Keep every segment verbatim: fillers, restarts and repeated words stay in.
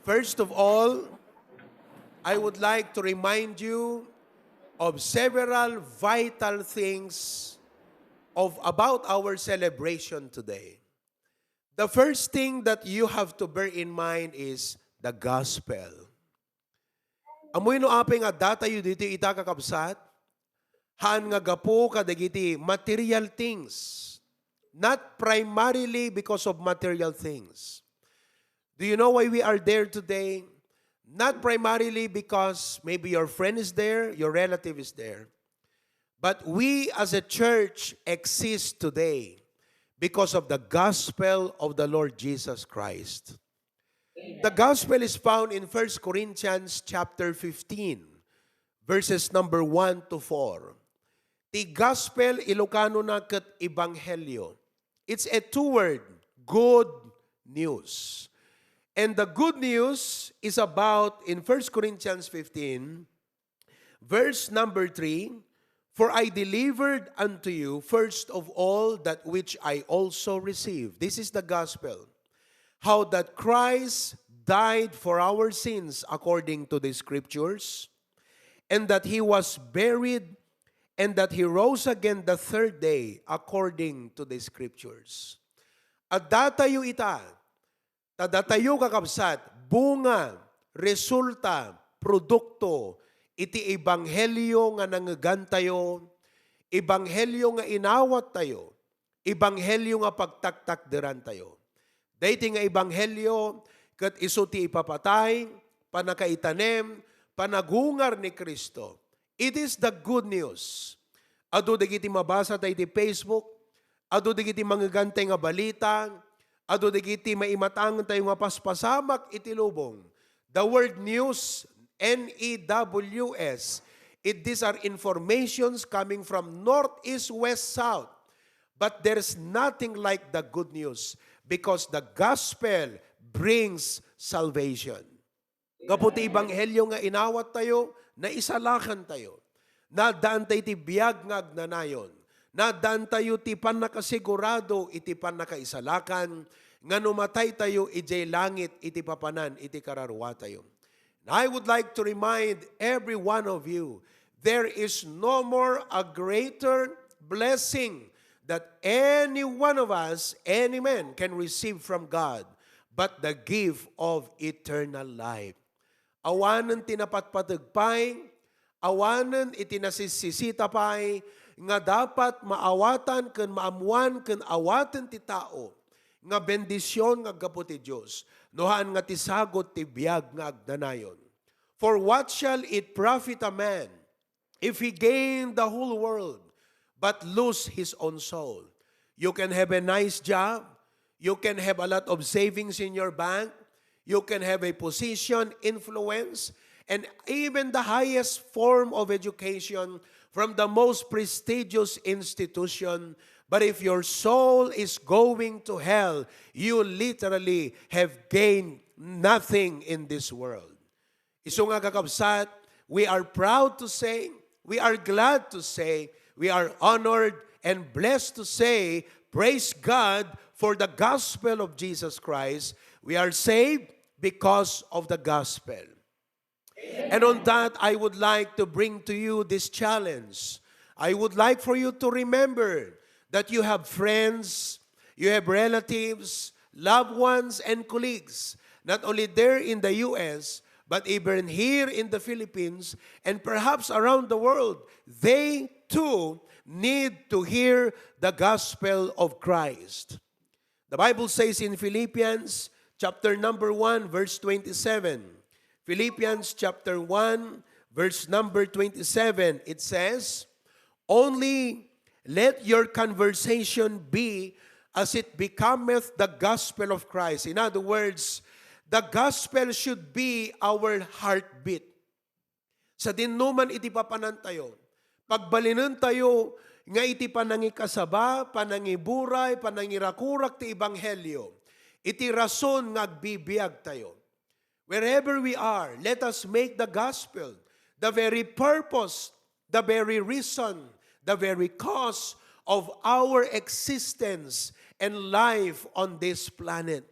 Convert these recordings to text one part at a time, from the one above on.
First of all, I would like to remind you of several vital things of about our celebration today. The first thing that you have to bear in mind is the gospel. Amoy no apay nga datayo ditoy ita, kakabsat? Haan nga gapu kadagiti material things. Not primarily because of material things. Do you know why we are there today? Not primarily because maybe your friend is there, your relative is there. But we as a church exist today because of the gospel of the Lord Jesus Christ. The gospel is found in First Corinthians chapter fifteen, verses number one to four. Ti gospel, Ilocano na ket ebanghelio. It's a two word, good news. And the good news is about in First Corinthians fifteen, verse number three, "For I delivered unto you first of all that which I also received." This is the gospel. "How that Christ died for our sins according to the scriptures, and that he was buried, and that he rose again the third day according to the scriptures." Adda tayo ita, ta datayo, kakabsat, bunga, resulta, produkto iti ebanghelio nga nangngegantayo, ebanghelio nga inawattayo, ebanghelio nga pagtaktakderantayo. Daytoy nga ebanghelio ket isu ti ipapatay, pannakaitanem, panagungar ni Cristo. It is the good news. Adu dagiti mabasa tayo iti Facebook, adu dagiti mangngegantayo nga balita, adu dagiti maimatangentayo nga paspasamak iti lubong. The word news, N E W S, it, these are informations coming from north, east, west, south. But there's nothing like the good news because the gospel brings salvation. Gapu ti ebanghelio nga inawattayo, naisalakantayo. Naaddaantayo ti biag nga agnanayon. Naaddaantayo ti pannakasigurado iti pannakaisalakan nga no mataytayo idiay langit iti papanan iti kararuatayo. And I would like to remind every one of you, there is no more a greater blessing that any one of us, any man, can receive from God, but the gift of eternal life. Awanen ti napatpateg pay, awanen iti nasisisita pay nga dapat maawatan ken maammoan ken awaten ti tao nga bendision nga aggapu ti Dios, no haan nga ti sagut ti biag nga agnanayon. For what shall it profit a man if he gain the whole world but lose his own soul? You can have a nice job, you can have a lot of savings in your bank, you can have a position, influence, and even the highest form of education from the most prestigious institution. But if your soul is going to hell, you literally have gained nothing in this world. Isu nga, kakabsat, we are proud to say, we are glad to say, we are honored and blessed to say, praise God for the gospel of Jesus Christ. We are saved because of the gospel. And on that, I would like to bring to you this challenge. I would like for you to remember that you have friends, you have relatives, loved ones, and colleagues, not only there in the U S, but even here in the Philippines, and perhaps around the world. They too need to hear the gospel of Christ. The Bible says in Philippians chapter number one, verse twenty-seven. Philippians chapter one, verse number twenty-seven, it says, "Only let your conversation be as it becometh the gospel of Christ." In other words, the gospel should be our heartbeat. Sadinoman iti papanantayo, pagbalinentayo nga iti panangikasaba, panangiburay, panangirakurak ti ebanghelio, iti rason nga agbibiagtayo. Wherever we are, let us make the gospel the very purpose, the very reason, the very cause of our existence and life on this planet.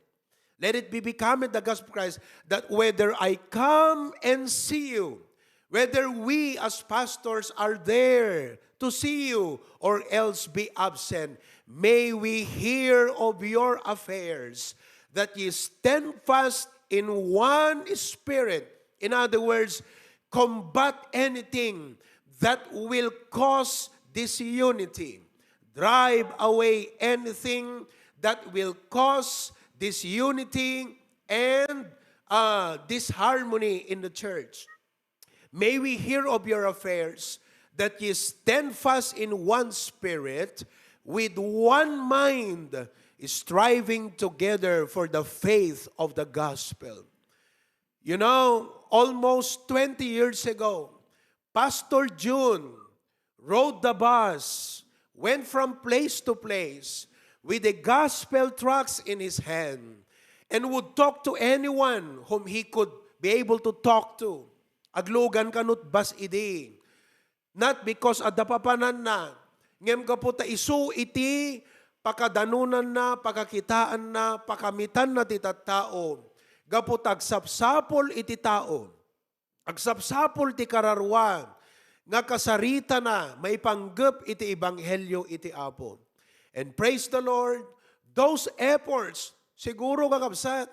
Let it be become in the gospel of Christ that whether I come and see you, whether we as pastors are there to see you or else be absent, may we hear of your affairs, that ye stand fast in one spirit. In other words, combat anything that will cause disunity. Drive away anything that will cause disunity and uh, disharmony in the church. May we hear of your affairs, that ye stand fast in one spirit, with one mind, striving together for the faith of the gospel. You know, almost twenty years ago, Pastor Jun rode the bus, went from place to place with the gospel tracts in his hand, and would talk to anyone whom he could be able to talk to. Aglugan kanut bus idi. Not because adda papananna, ngem gapu ta isu iti pakadanonanna, pakakitaanna, pakamitanna ti tattao, gapu ta agsapsapul iti tao. Agsapsapul ti kararua nga kasaritana maipanggep iti ebanghelio iti Apo. And praise the Lord, those efforts, siguro, kakabsat,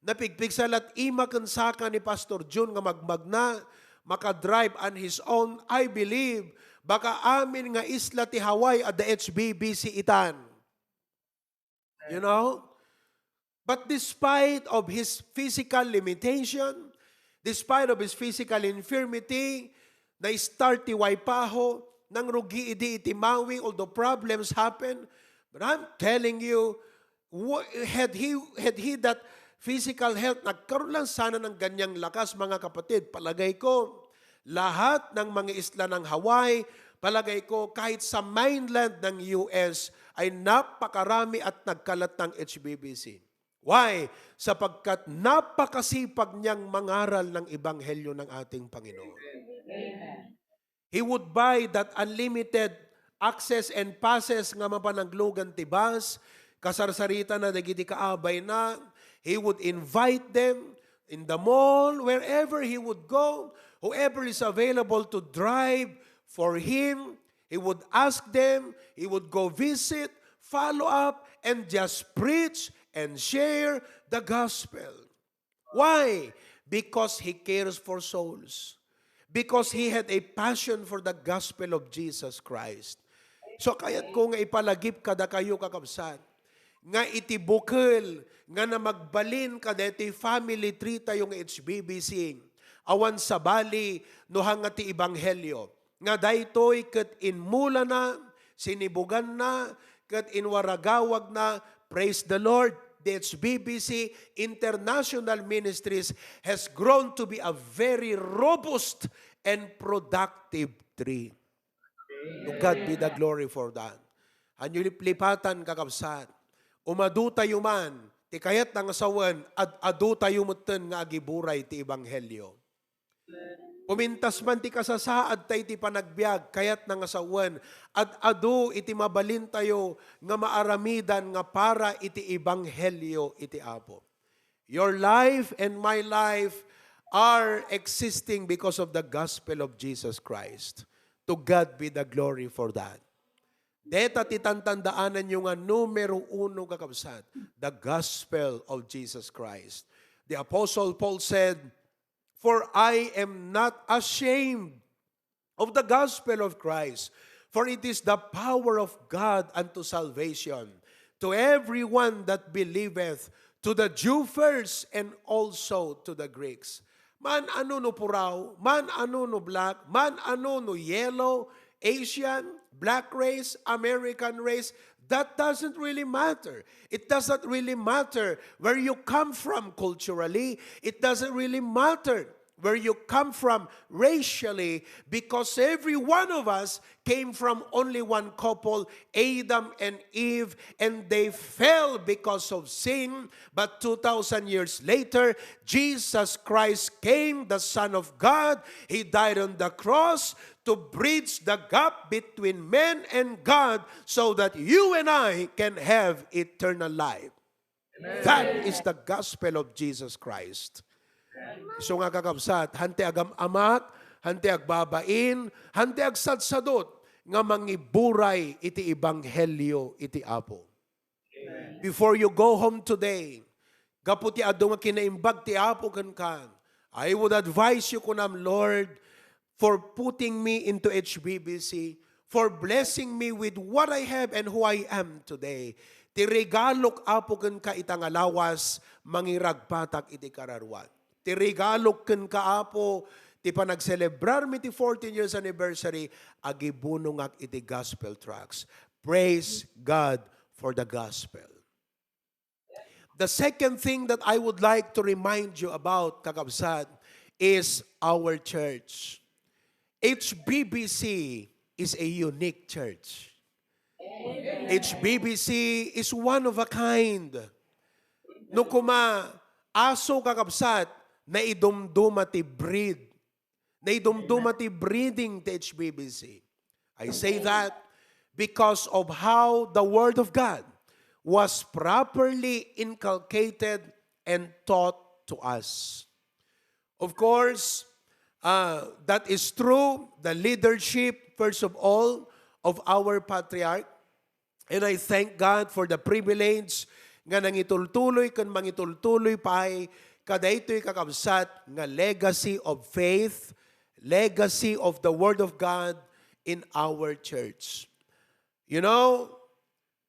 napigpigsa la't ima ken saka ni Pastor Jun nga magmagna, makadrive on his own. I believe, baka amin nga isla ti Hawaii adda H B B C itan. You know? But despite of his physical limitation, despite of his physical infirmity, na-start ti Waipahu, nangrugi idi iti Maui, although problems happen. But I'm telling you, wa-, had he, had he that physical health, nagkaroon lang sana ng ganyang lakas, mga kapatid, palagay ko, lahat ng mga isla ng Hawaii, palagay ko, kahit sa mainland ng U S, ay napakarami at nagkalat ng H B B C. Why? Sapagkat napakasipag niyang mangaral ng ebanghelyo ng ating Panginoon. He would buy that unlimited access and passes nga mapanaglugan ti bus, kasarsaritana dagiti kaabayna. He would invite them in the mall, wherever he would go, whoever is available to drive for him, he would ask them, he would go visit, follow up, and just preach and share the gospel. Why? Because he cares for souls. Because he had a passion for the gospel of Jesus Christ. So, kayat ko nga ipalagip kadakayo, kakabsat, nga iti bukel nga namagbalin kadaytoy family tree tayo nga H B B C, awan sabali no hanga ti ebanghelyo, nga daytoy ket inmulana, sinibuganna, ket inwaragawagna. Praise the Lord. The H B B C International Ministries has grown to be a very robust and productive tree. To God be the glory for that. Hanyo liplipatan, kakabsat. Umadu tayo man, ti kayat nga sawen, ad-adu tayo metten nga agiburay ti ebanghelyo. Pumintas man ti kasasaad ta iti panagbiag, kayat nga sawen, ad-adu iti mabalintayo nga maaramidan nga para iti ebanghelyo iti Apo. Your life and my life are existing because of the gospel of Jesus Christ. To God be the glory for that. Deta ti tantandaananyo nga numero uno, kakabsat, the gospel of Jesus Christ. The Apostle Paul said, "For I am not ashamed of the gospel of Christ, for it is the power of God unto salvation to everyone that believeth, to the Jew first and also to the Greeks." Man ano no puraw, man ano no black, man ano no yellow, Asian, black race, American race, that doesn't really matter. It doesn't really matter where you come from culturally. It doesn't really matter where you come from racially, because every one of us came from only one couple, Adam and Eve, and they fell because of sin. But two thousand years later, Jesus Christ came, the Son of God. He died on the cross to bridge the gap between men and God so that you and I can have eternal life. That is the gospel of Jesus Christ. Isu nga, kakabsat, han ti agam-amak, han ti agbabain, han ti agsadsadot nga mangiburay iti ebanghelio iti Apo. Before you go home today, gapu ti adu nga kinaimbag ti Apo kenka, I would advise you, kunam, "Lord, for putting me into H B B C, for blessing me with what I have and who I am today." Ti regalok, Apo, kenka ita nga lawas, mangiragpatak iti kararuan. Ti regalok kenka, Apo, ti panagselebrarmi ti fourteen years anniversary, agibunongak iti gospel tracts. Praise God for the gospel. The second thing that I would like to remind you about, kakabsat, is our church. H B B C is a unique church. H B B C is one of a kind. No kuma, aso, kakabsat, naidumduma ti breed. Naidumduma ti breeding ti H B B C. I say that because of how the Word of God was properly inculcated and taught to us. Of course, uh, that is true. The leadership, first of all, of our patriarch, and I thank God for the privilege nga nangitultuloy ken mangitultuloy pay kadaytoy, kakabsat, nga legacy of faith, legacy of the Word of God in our church. You know,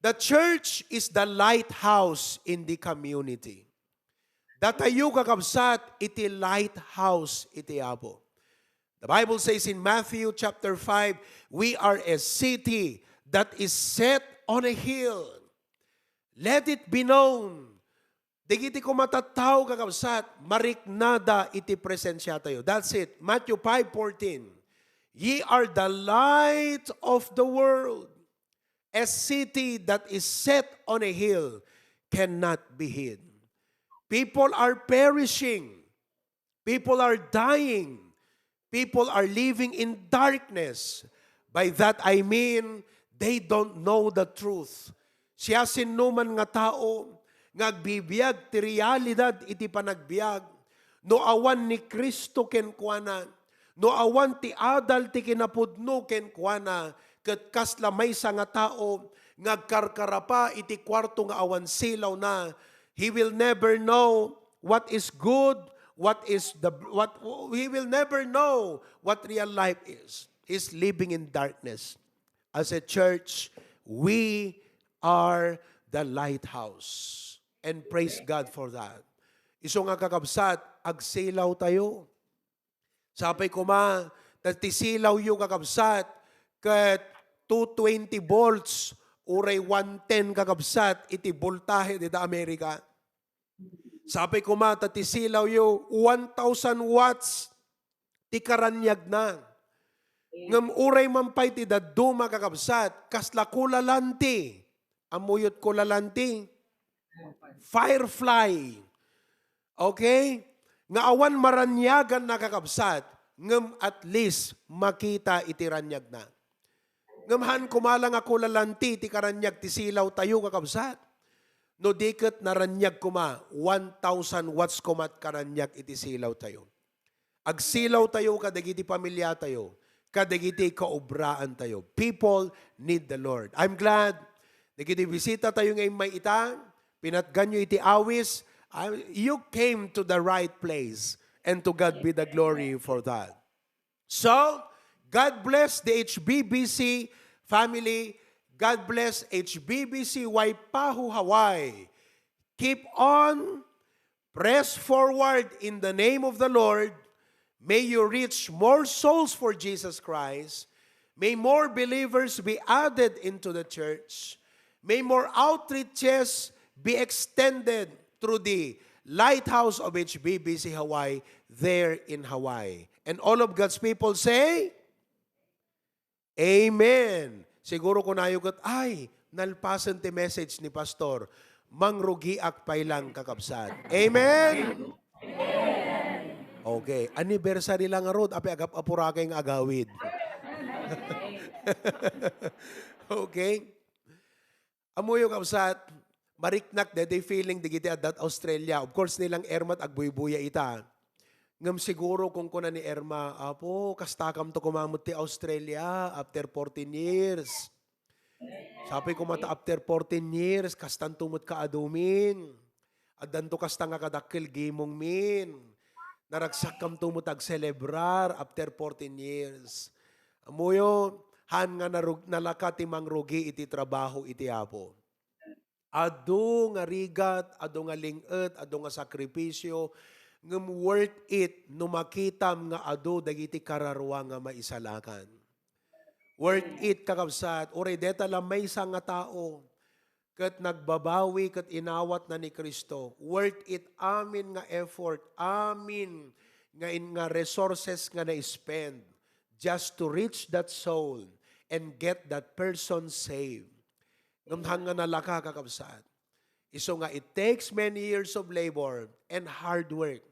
the church is the lighthouse in the community. Datayo, kakabsat, iti lighthouse iti Apo. The Bible says in Matthew chapter five, "We are a city that is set on a hill. Let it be known." Dagiti kuma tattao, kakabsat, mariknada iti presensiatayo. That's it. Matthew five fourteen, "Ye are the light of the world. A city that is set on a hill cannot be hid." People are perishing. People are dying. People are living in darkness. By that I mean, they don't know the truth. Siasinoman nga tao nga agbibiag ti realidad iti panagbiag, no awan ni Cristo kenkuana, no awan ti adal ti kinapudno kenkuana, ket kasla maysa nga tao nga agkarkarapa iti kuarto nga awan silawna, he will never know what is good, what is the, what, he will never know what real life is. He's living in darkness. As a church, we are the lighthouse. And praise God for that. Isu nga, kakabsat, agsilaw tayo. Sapay kuma, ta ti silawyo, kakabsat, ket two twenty volts, uray one ten, kakabsat, iti voltahe dita Amerika. Sapay kuma, ta ti silawyo, one thousand watts ti karaniagna. Ngem uray man pay ti dadduma, kakabsat, kasla kulalanti. Ammuyot kulalanti? Firefly. Okay? Nga awan maraniaganna, kakabsat, ngem at least makita iti raniagna. Ngem haan kuma la nga kulalanti ti karaniag ti silaw tayo, kakabsat. No di ket naraniag kuma, one thousand watts kuma ti karaniag iti silaw tayo. Agsilaw tayo kadagiti pamilya tayo, kadagiti kaobraan tayo. People need the Lord. I'm glad dagiti bisita tayo nga immay ita, pinatganyo iti awis, ah, you came to the right place, and to God be the glory for that. So, God bless the H B B C family. God bless H B B C Waipahu, Hawaii. Keep on, press forward in the name of the Lord. May you reach more souls for Jesus Christ. May more believers be added into the church. May more outreaches be extended through the Lighthouse of H B B C Hawaii there in Hawaii. And all of God's people say, "Amen." Siguro kunayo ket, "Ay, nalpasen ti message ni Pastor." Mangrugiak pay lang, kakabsat. Amen? Okay. Anniversary lang ngarud, apay agap-apurakay nga agawid. Okay? Ammoyo, kabsat, Mariknak daytoy feeling dagiti adda Australia. Of course, ni lang Irma agbuybuya ita. Ngem siguro kunkuna ni Irma, "Apo, kastakamto koma met ti Australia after fourteen years." Sapay koma ta after fourteen years, kastanto met kaadumin. Addanto kasta nga kadakkel gimongmin. Naragsakkamto met agselebrar after fourteen years. Ammoyo, haan nga narug-, nalaka ti mangrugi iti trabaho iti Apo. Adu nga rigat, adu nga ling-et, adu nga sakripisyo, ngem worth it no makitam nga adu dagiti kararua nga maisalakan. Worth it, kakabsat. Uray deta la maysa nga tao ket nagbabawi ket inawatna ni Cristo. Worth it amin nga effort, amin nga in-, nga resources nga na-spend just to reach that soul and get that person saved. Ngem haan nga nalaka, kakabsat. Isu nga it takes many years of labor and hard work.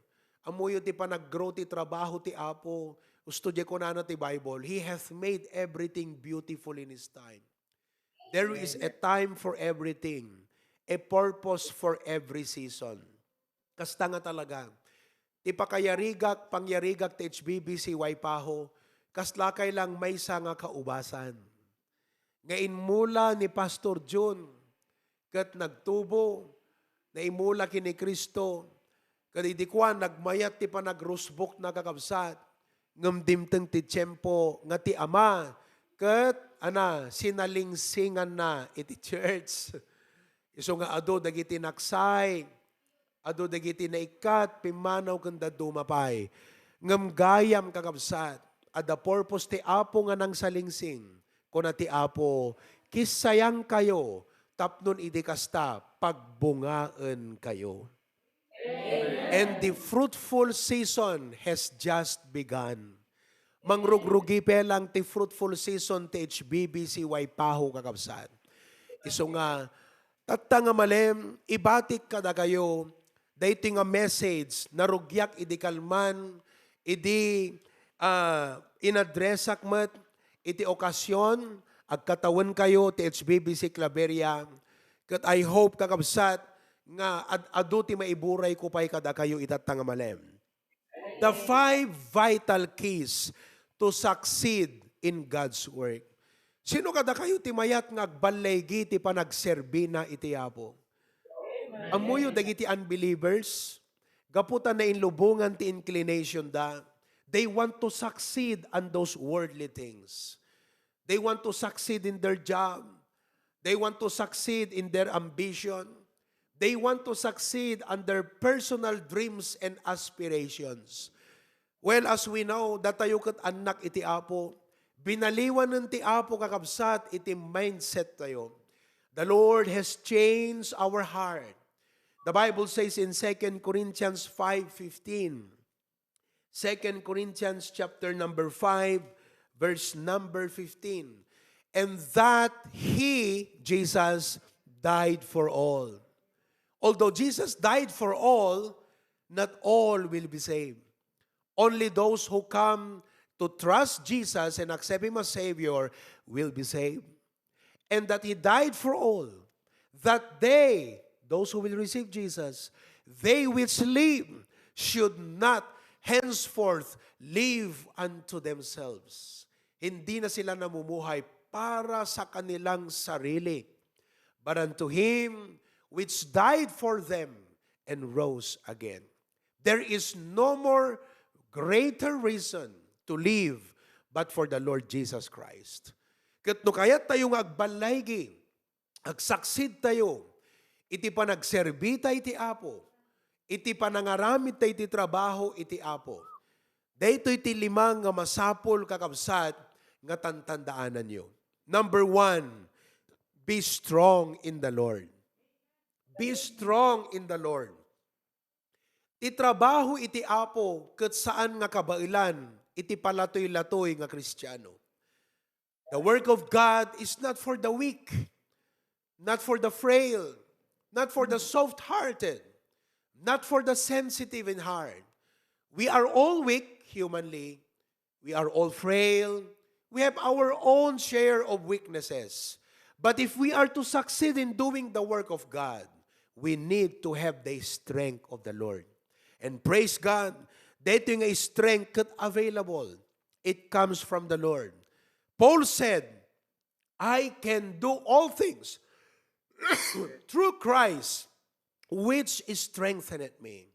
Ammoyo ti panag-grow ti trabaho ti Apo, usto di kunana ti Bible, "He hath made everything beautiful in His time." There is a time for everything, a purpose for every season. Kasta nga talaga. Ti pakayarigak, pangyarigak ti H B B C Waipahu, kaslakay lang maysa nga kaubasan. Nga inmula ni Pastor Jun, ket nagtubo, naimula ken ni Cristo, ket idi kuan, nagmayat ti panagrusbokna, kakabsat, ngem dimteng ti tiempo nga ti ama ket, ana, sinalingsinganna iti church. Isu nga adu dagiti naksay, adu dagiti naikkat, pimmanaw ken dadduma pay. Ngem gayam, kakabsat, adda purpose ti Apo nga nangsalingsing. Kuna ti Apo, "Kissayankayo, tapno idi kasta, pagbungaenkayo." And the fruitful season has just begun. Mangrugrugi pay lang ti fruitful season ti H B B C Waipahu, kakabsat. Isu nga, tatta nga malem, ibatik kadakayo, daytoy nga message, narugiak idi kalman, idi, ah, inadresak met iti okasion, agkatawenkayo ti H B B C Claveria. Ket I hope, kakabsat, nga ad-, adu ti maiburayko pay kadakayo itatta nga malem. The five vital keys to succeed in God's work. Sino kadakayo ti mayat nga agballaygi ti panagserbina iti Apo? Ammoyo dagiti unbelievers, gapu ta nainlubongan ti inclination da, they want to succeed on those worldly things. They want to succeed in their job. They want to succeed in their ambition. They want to succeed on their personal dreams and aspirations. Well, as we know, datayo ket annak iti Apo, binaliwanen ti Apo, kakabsat, iti mindset tayo. The Lord has changed our heart. The Bible says in Second Corinthians five fifteen, Second Corinthians chapter number five, verse number fifteen, "And that He, Jesus, died for all." Although Jesus died for all, not all will be saved. Only those who come to trust Jesus and accept Him as Savior will be saved. And that He died for all, that they, those who will receive Jesus, they which live should not henceforth live unto themselves. Hindi na sila namumuhay para sa kanilang sarili, but unto Him which died for them and rose again. There is no more greater reason to live but for the Lord Jesus Christ. Ket no kayat tayo nga agballaygi, agsaksid tayo iti panagserbita iti Apo, iti panangaramid tayo iti trabaho iti Apo. Daytoy ti lima nga masapul, kakabsat, nga tantandaananyo. Number one, be strong in the Lord. Be strong in the Lord. Ti trabaho iti Apo ket saan nga kabaelan iti palatoy-latoy nga Kristiano. The work of God is not for the weak, not for the frail, not for the soft-hearted, not for the sensitive in heart. We are all weak humanly. We are all frail. We have our own share of weaknesses. But if we are to succeed in doing the work of God, we need to have the strength of the Lord. And praise God, daytoy nga strength ket available. It comes from the Lord. Paul said, "I can do all things through Christ, which strengtheneth me."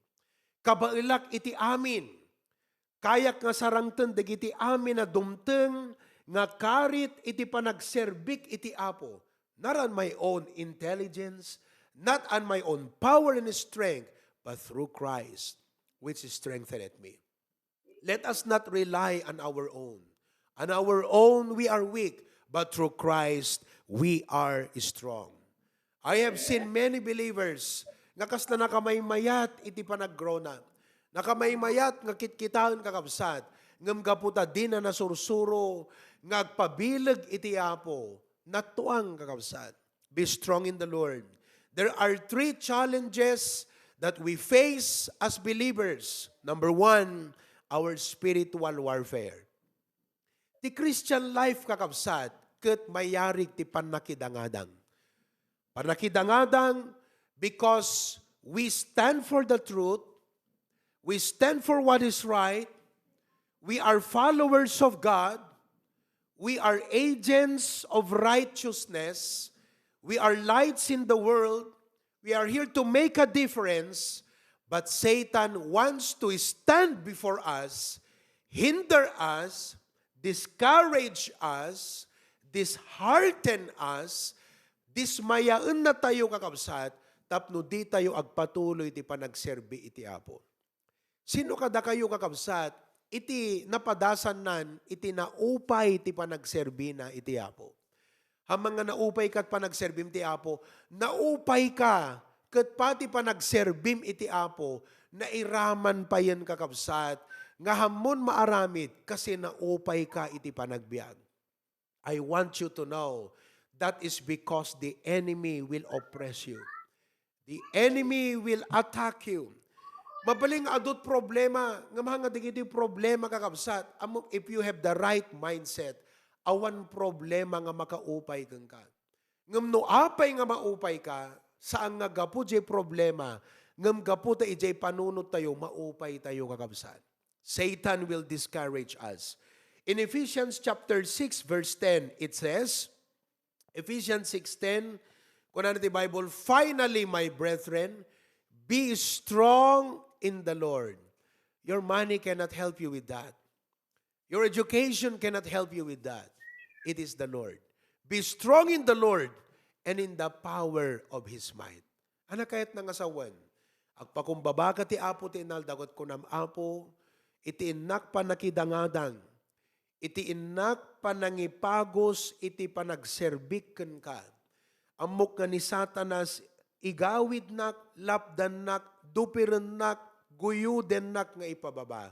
Kabaelak iti amin. Kayak nga sarangten dagiti amin a dumteng nga karit iti panagserbik iti Apo, not on my own intelligence, not on my own power and strength, but through Christ, which strengtheneth me. Let us not rely on our own. On our own, we are weak, but through Christ, we are strong. I have seen many believers nga kasla nakamaymayat iti panaggrona. Nakamaymayat nga kitkitaen, kakabsat, ngem gapu ta dina nasursuro nga agpabileg iti Apo, natuang, kakabsat. Be strong in the Lord. There are three challenges that we face as believers. Number one, our spiritual warfare. Ti Christian life, kakabsat, ket mayarig ti pannakidangadang. Pannakidangadang because we stand for the truth, we stand for what is right, we are followers of God, we are agents of righteousness, we are lights in the world, we are here to make a difference, but Satan wants to stand before us, hinder us, discourage us, dishearten us, dismayaennatayo, kakabsat, tapno ditayo agpatuloy ti panagserbi iti Apo. Sino kadakayo, kakabsat, iti napadasannan iti naupay ti panagserbina iti Apo? Amangan nga naupay kat panagserbim ti Apo, naupay ka ket pati panagserbim iti Apo, nairaman payen, kakabsat, nga ammon maaramid kasi naupay ka iti panagbiag. I want you to know that is because the enemy will oppress you. The enemy will attack you. Mabalin nga adut problema, nga mga dagiti problema, kakabsat, ammo if you have the right mindset, awan problema nga makaupay kenka. Ngem no apay nga maupay ka, saan nga gapu jay problema, ngem gapu ta ijay panunot tayo, maupay tayo, kakabsat. Satan will discourage us. In Ephesians chapter six, verse ten, it says, Ephesians six ten, kuna ti Bible, "Finally, my brethren, be strong in the Lord." Your money cannot help you with that. Your education cannot help you with that. It is the Lord. Be strong in the Lord and in the power of His might. Anak kayat nga sawen, agpakumbaba ka ti Apo ti inaldaw ket kunam, "Apo, iti innak panakidangadang, iti innak panangipagus iti panagserbik kenka. Ammok nga ni Satanas igawidnak, lapdannak, dupirennak, guyudennak nga ipababa.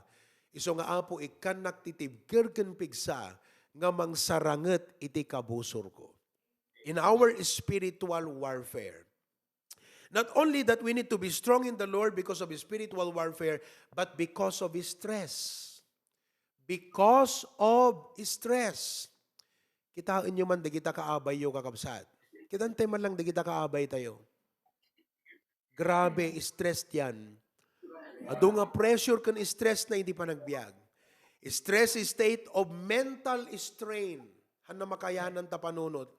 Isu nga, Apo, ikkannak ti tibker ken pigsa nga mangsaranget iti kabusorko." In our spiritual warfare, not only that we need to be strong in the Lord because of spiritual warfare, but because of stress. Because of stress. Kitaenyo man dagita kaabayyo, kakabsat. Kitaan tayo man lang dagita kaabay tayo. Grabe, stress diyan. Adu nga pressure ken stress na idi panagbiag. Stress is state of mental strain. Hanna makayanan ta panunot.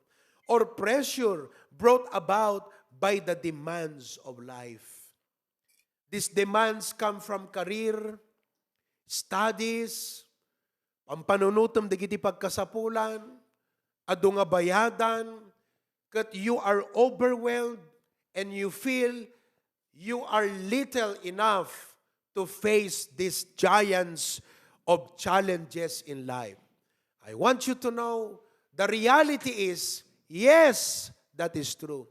Or pressure brought about by the demands of life. These demands come from career, studies, pampanunutem dagiti pagkasapulan, adu nga bayadan, ket you are overwhelmed and you feel you are little enough to face these giants of challenges in life. I want you to know the reality is, yes, that is true.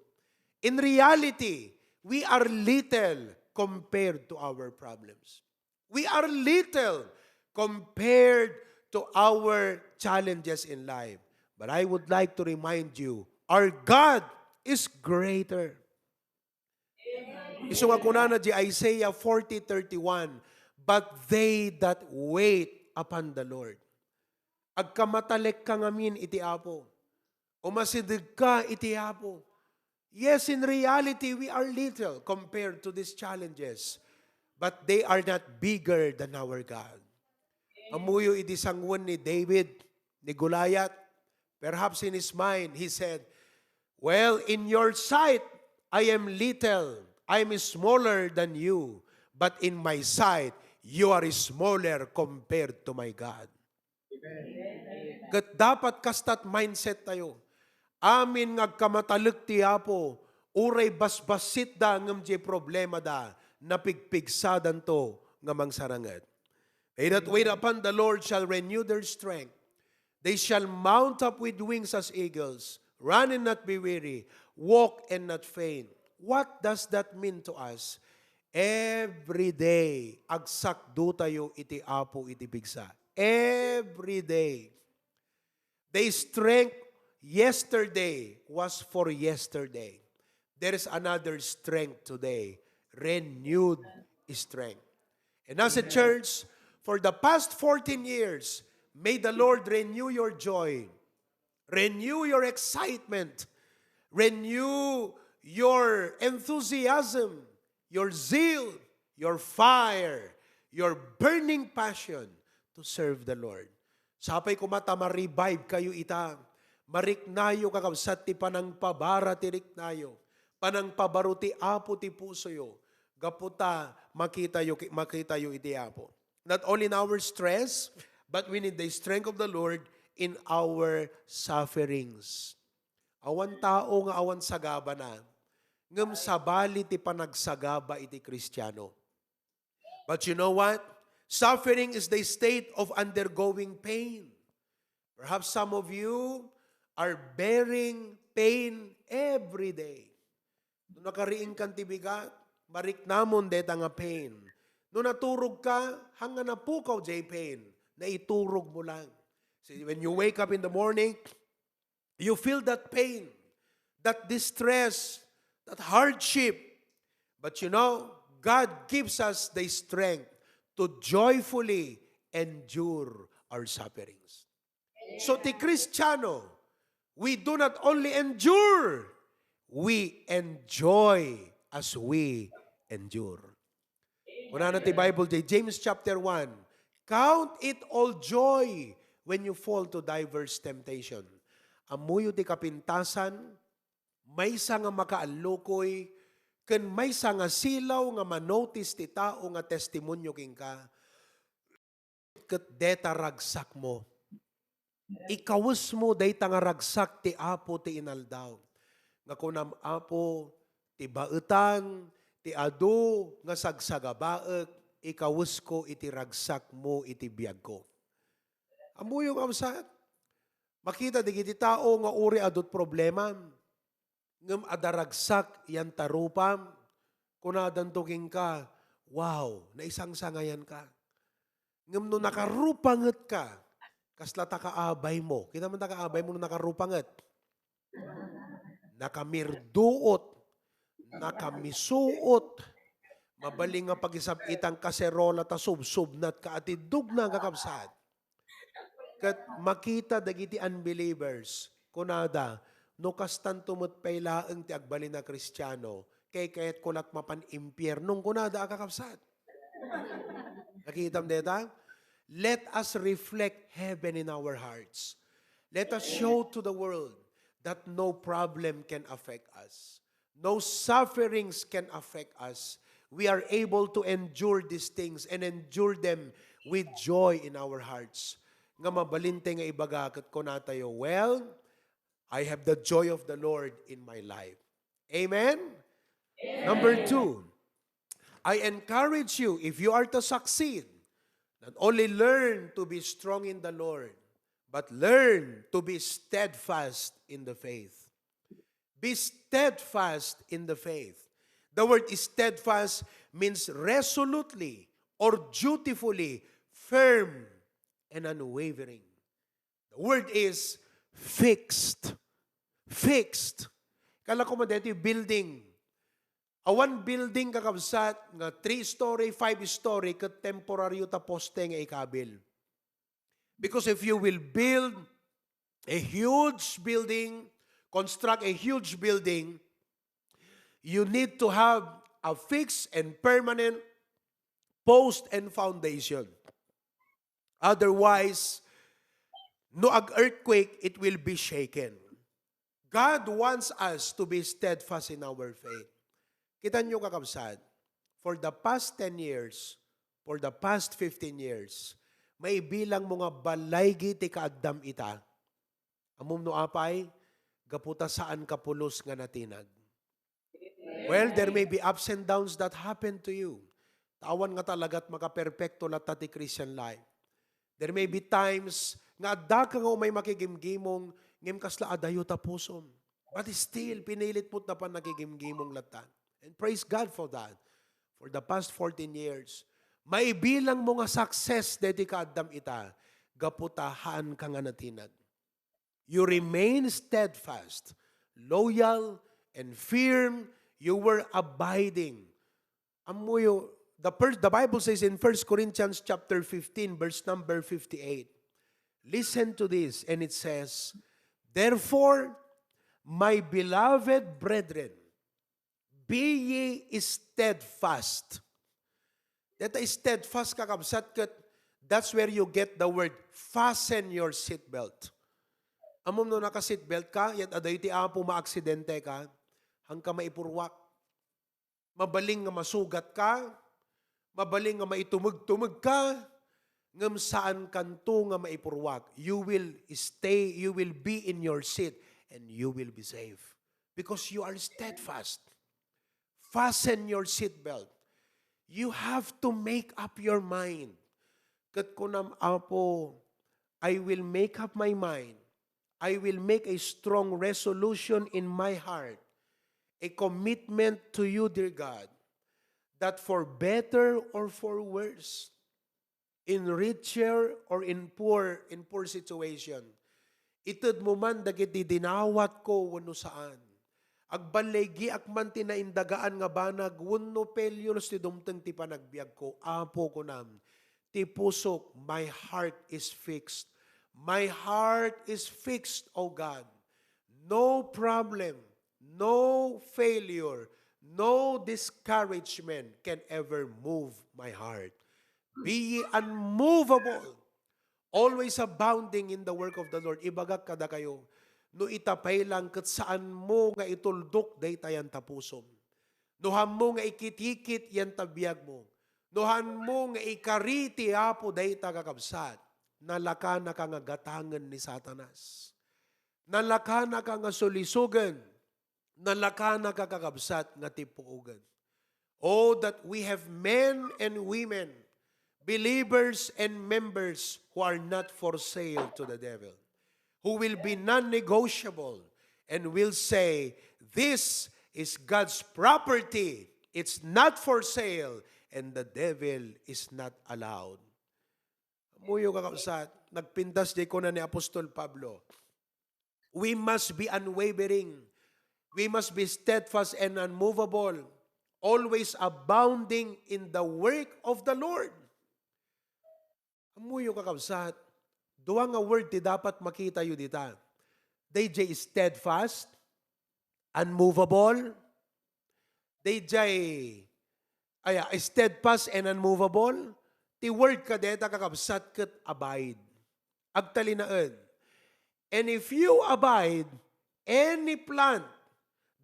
In reality, we are little compared to our problems. We are little compared to our challenges in life. But I would like to remind you, our God is greater. Isu nga kunana di Isaiah forty thirty-one, "But they that wait upon the Lord." Agkamatalekka ngamin iti Apo. Umasidegka iti Apo. Yes, in reality, we are little compared to these challenges, but they are not bigger than our God. Ammoyo idi sanguen ni David ni Goliath, perhaps in his mind, he said, "Well, in your sight, I am little, I am smaller than you, but in my sight, you are smaller compared to my God." Ket dapat kasta't mindset tayo. Amin nga agkamatalek ti Apo, uray basbassitda ngem diay problemada, napigpigsadanto nga mangsaranget. "They that wait upon the Lord shall renew their strength. They shall mount up with wings as eagles, run and not be weary, walk and not faint." What does that mean to us? Every day, agsakdo tayo iti Apo iti pigsa. Every day. The strength yesterday was for yesterday. There is another strength today. Renewed strength. And as a church, for the past fourteen years, may the Lord renew your joy, renew your excitement, renew your enthusiasm, your zeal, your fire, your burning passion to serve the Lord. Sapay koma ta ma-revive kayo ita. Mariknayo, kakabsat, ti panangpabara ti riknayo. Panangpabaro ti Apo ti pusoyo. Gapu ta makitayo, makitayo iti Apo. Not only in our stress, but we need the strength of the Lord in our sufferings. Awan tao nga awan sagabana, ngem sabali ti panagsagaba iti Kristiano. But you know what? Suffering is the state of undergoing pain. Perhaps some of you are bearing pain every day. No nakariingkan ti bigat, mariknamon deta nga pain. No naturogka, hangga napukaw jay pain, naiturogmo lang. See, when you wake up in the morning, you feel that pain, that distress, that hardship. But you know, God gives us the strength to joyfully endure our sufferings. So, ti Kristiano, we do not only endure, we enjoy as we endure. Kunana ti Bible, ti James chapter one, "Count it all joy when you fall to diverse temptation." Ammoyo ti kapintasan, maysa nga makaallukoy, ken maysa nga silaw nga manotis ti tao nga testimonio kenka, ket deta ragsakmo. Ikawesmo dayta nga ragsak ti Apo ti inaldaw. Nga kunam, "Apo, ti baetan, ti adu nga sagsagabaek, ikawesko iti ragsakmo iti biagko." Ammoyo nga kabsat, makita dagiti tao nga uray adut problema, ngem adda ragsak yan tarupam, kunadanto kenka, "Wow, naisangsangayanka." Ngem no nakarupangetka, kasla ta kaabaymo. Kita man ta kaabaymo no nakarupanget. Nakamirduot, nakamisuot. Mabalin nga pagisab-itang kaserola ta subsubnatka a tiddogna, kakabsat. Ket makita dagiti unbelievers, kunada, "No kastanto met pay laeng ti agbalin a Kristiano, kaykayatko la't mapan impierno," kunada a kakabsat. Nakitam deta? Let us reflect heaven in our hearts. Let us show to the world that no problem can affect us. No sufferings can affect us. We are able to endure these things and endure them with joy in our hearts. Nga mabalin tay nga ibaga ket kunatayo, "Well, I have the joy of the Lord in my life." Amen? Number two, I encourage you, if you are to succeed, not only learn to be strong in the Lord, but learn to be steadfast in the faith. Be steadfast in the faith. The word steadfast means resolutely or dutifully firm and unwavering. The word is fixed. Fixed. Kala ko man dito yung building. Awan building, kakabsat, nga three-story, five-story, ket temporaryo ta poste nga ikabil. Because if you will build a huge building, construct a huge building, You need to have a fixed and permanent post and foundation. Otherwise, no ag-earthquake, it will be shaken. God wants us to be steadfast in our faith. Kita niyo, kakabsat, for the past ten years, for the past fifteen years, maibilang mo nga balaygi ti kaaddam ita. Ammom no apay, gapu ta saan ka pulos nga natinag. Well, there may be ups and downs that happen to you. Awan nga talagat makaperpekto latta ti Christian life. There may be times nga adda ka nga umay makigimgimong, ngem kasla adayo ta pusom. But still, pinilit mo't napan nakigimgimong latta. And praise God for that. For the past fourteen years, maibilang mo nga success deti kaaddam ita, gapu ta haan ka nga natinag. You remain steadfast, loyal, and firm. You were abiding. Ammoyo, the, per- the Bible says in First Corinthians chapter fifteen, verse number fifty-eight. Listen to this, and it says, "Therefore, my beloved brethren, be ye steadfast." Deta steadfast, kakabsat, ket that's where you get the word fasten your seatbelt. Ammom no naka-seatbelt ka, yat adayo ti Apo, maaksidente ka, haan ka maipurruak. Mabalin nga masugat ka, mabalin nga maitumeg-tumeg ka, ngem saan kanto nga maipurruak. You will stay, you will be in your seat, and you will be safe. Because you are steadfast. Fasten your seatbelt. You have to make up your mind. Ket kunam, "Apo, I will make up my mind. I will make a strong resolution in my heart, a commitment to you, dear God, that for better or for worse, in richer or in poor, in poor situation, ited mo man dagiti dinawatko wenno saan. Agballigiak man ti naindagaan nga banag wenno failures ti dumteng ti panagbiagko. Apo," kunam, "ti pusok, my heart is fixed. My heart is fixed, O God. No problem, no failure, no discouragement can ever move my heart. Be ye unmovable, always abounding in the work of the Lord." Ibagak kadakayo, no ita pay lang ket saan mo nga ituldok dayta yan ta pusom. No haan mo nga ikitikit yan ta biag mo. No haan mo nga ikari ti Apo dayta, kakabsat, nalakanaka nga gatangen ni Satanas. Nalakanaka nga sulisogen. Nalakanaka, kakabsat, nga tipuogen. Oh, that we have men and women, believers and members who are not for sale to the devil, who will be non-negotiable and will say, "This is God's property. It's not for sale, and the devil is not allowed." Ammoyo, kakabsat, nagpintas di kuna ni Apostol Pablo, we must be unwavering. We must be steadfast and unmovable, always abounding in the work of the Lord. Ammoyo, kakabsat, dua nga word ti dapat makitayo dita. Dayjay steadfast, unmovable, dayjay, aya, steadfast and unmovable. Ti word kadeta, kakabsat, ket abide. Agtalinaed. And if you abide, any plant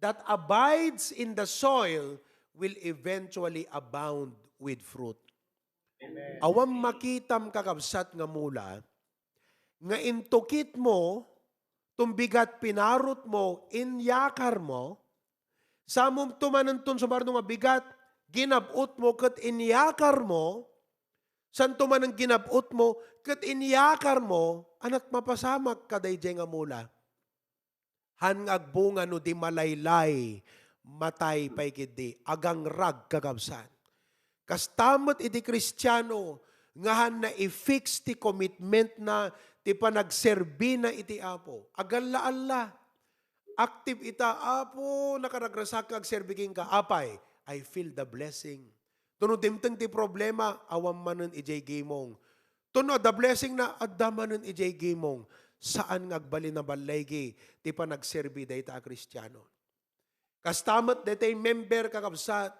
that abides in the soil will eventually abound with fruit. Awan makitam, kakabsat, nga mula nga intukit mo, tumbigat pinarot mo, inyakar mo, samom tumanen ton sumarno nga bigat, ginab-ot mo ket inyakar mo, san tumanen ginab-ot mo ket inyakar mo, anat mapasamak kadayjay nga mula. Haan nga agbunga no di malaylay, matay pay ketdi, agangrag, kakabsat. Kasta met iti Kristiano nga haan na i-fix ti commitment na, ti panagserbi na iti Apo. Agalla-alla. Active ita, "Apo, nakaragrasak nga agserbi kenka." Apay, I feel the blessing. Tuno dimteng ti problema, awan manen ijay gimong. Tuno adda blessing na, adda manen ijay gimong. Saan nga agbalin a balligi ti panagserbi dayta a Kristiano. Kasta met daytoy member, kakabsat,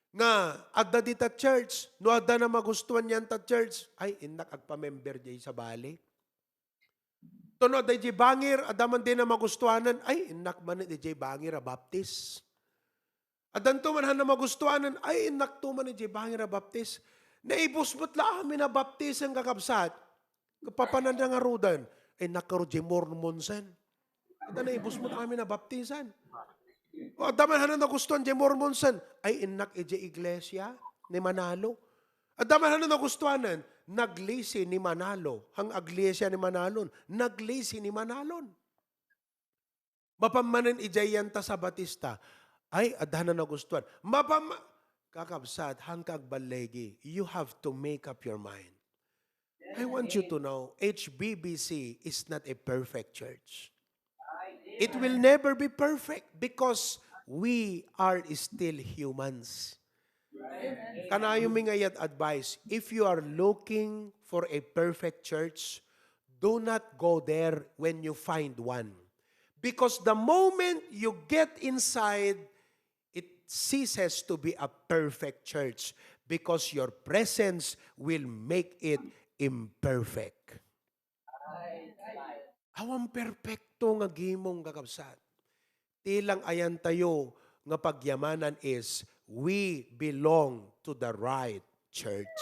nga adda dita church, no adda na magustuhan dita church, ay, innak agpamember diay sabali. Tapno adda idiay bangir, adda man di na magustuhanan, ay, innak man idiay bangir a baptis. Addanto man han na magustuhanan, ay, innakto man idiay bangir a baptis. Naibus met la amin a baptisen, kakabsat. Papananda ngaruden, ay, innak ngarud idiay Mormonsen. Adda naibus met amin a baptisan. O, adda man han na nagustuhan idiay Mormonsen, ay, innak idiay iglesia ni Manalo. Adda man han na nagustuhanan, naglisi ni Manalo. Han iglesia ni Manalon, naglisi ni Manalon. Mapan manen idiay ta Sabatista, ay, adda han na nagustuhan. Mapan ma-, kakabsat, hanka agballigi, you have to make up your mind. I want you to know, H B B C is not a perfect church. It will never be perfect because we are still humans. Kanayon mi nga advice, if you are looking for a perfect church, do not go there when you find one. Because the moment you get inside, it ceases to be a perfect church because your presence will make it imperfect. Awan perpekto nga gimong, kakabsat. Ti lang ayantayo nga pagyamanan is we belong to the right church.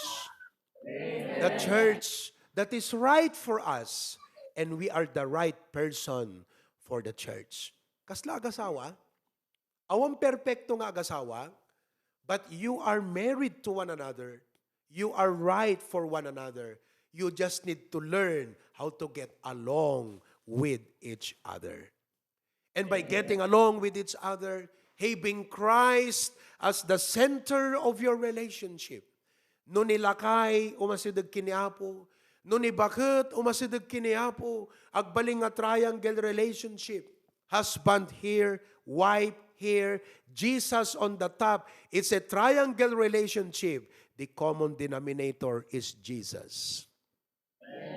The church that is right for us, and we are the right person for the church. Kasla agasawa? Awan perpekto nga agasawa, but you are married to one another. You are right for one another. You just need to learn how to get along with each other. And by getting along with each other, having Christ as the center of your relationship. No ni lakay, umasideg ken ni Apo. No ni baket, umasideg ken ni Apo. Agbalin nga triangle relationship. Husband here, wife here, Jesus on the top. It's a triangle relationship. The common denominator is Jesus.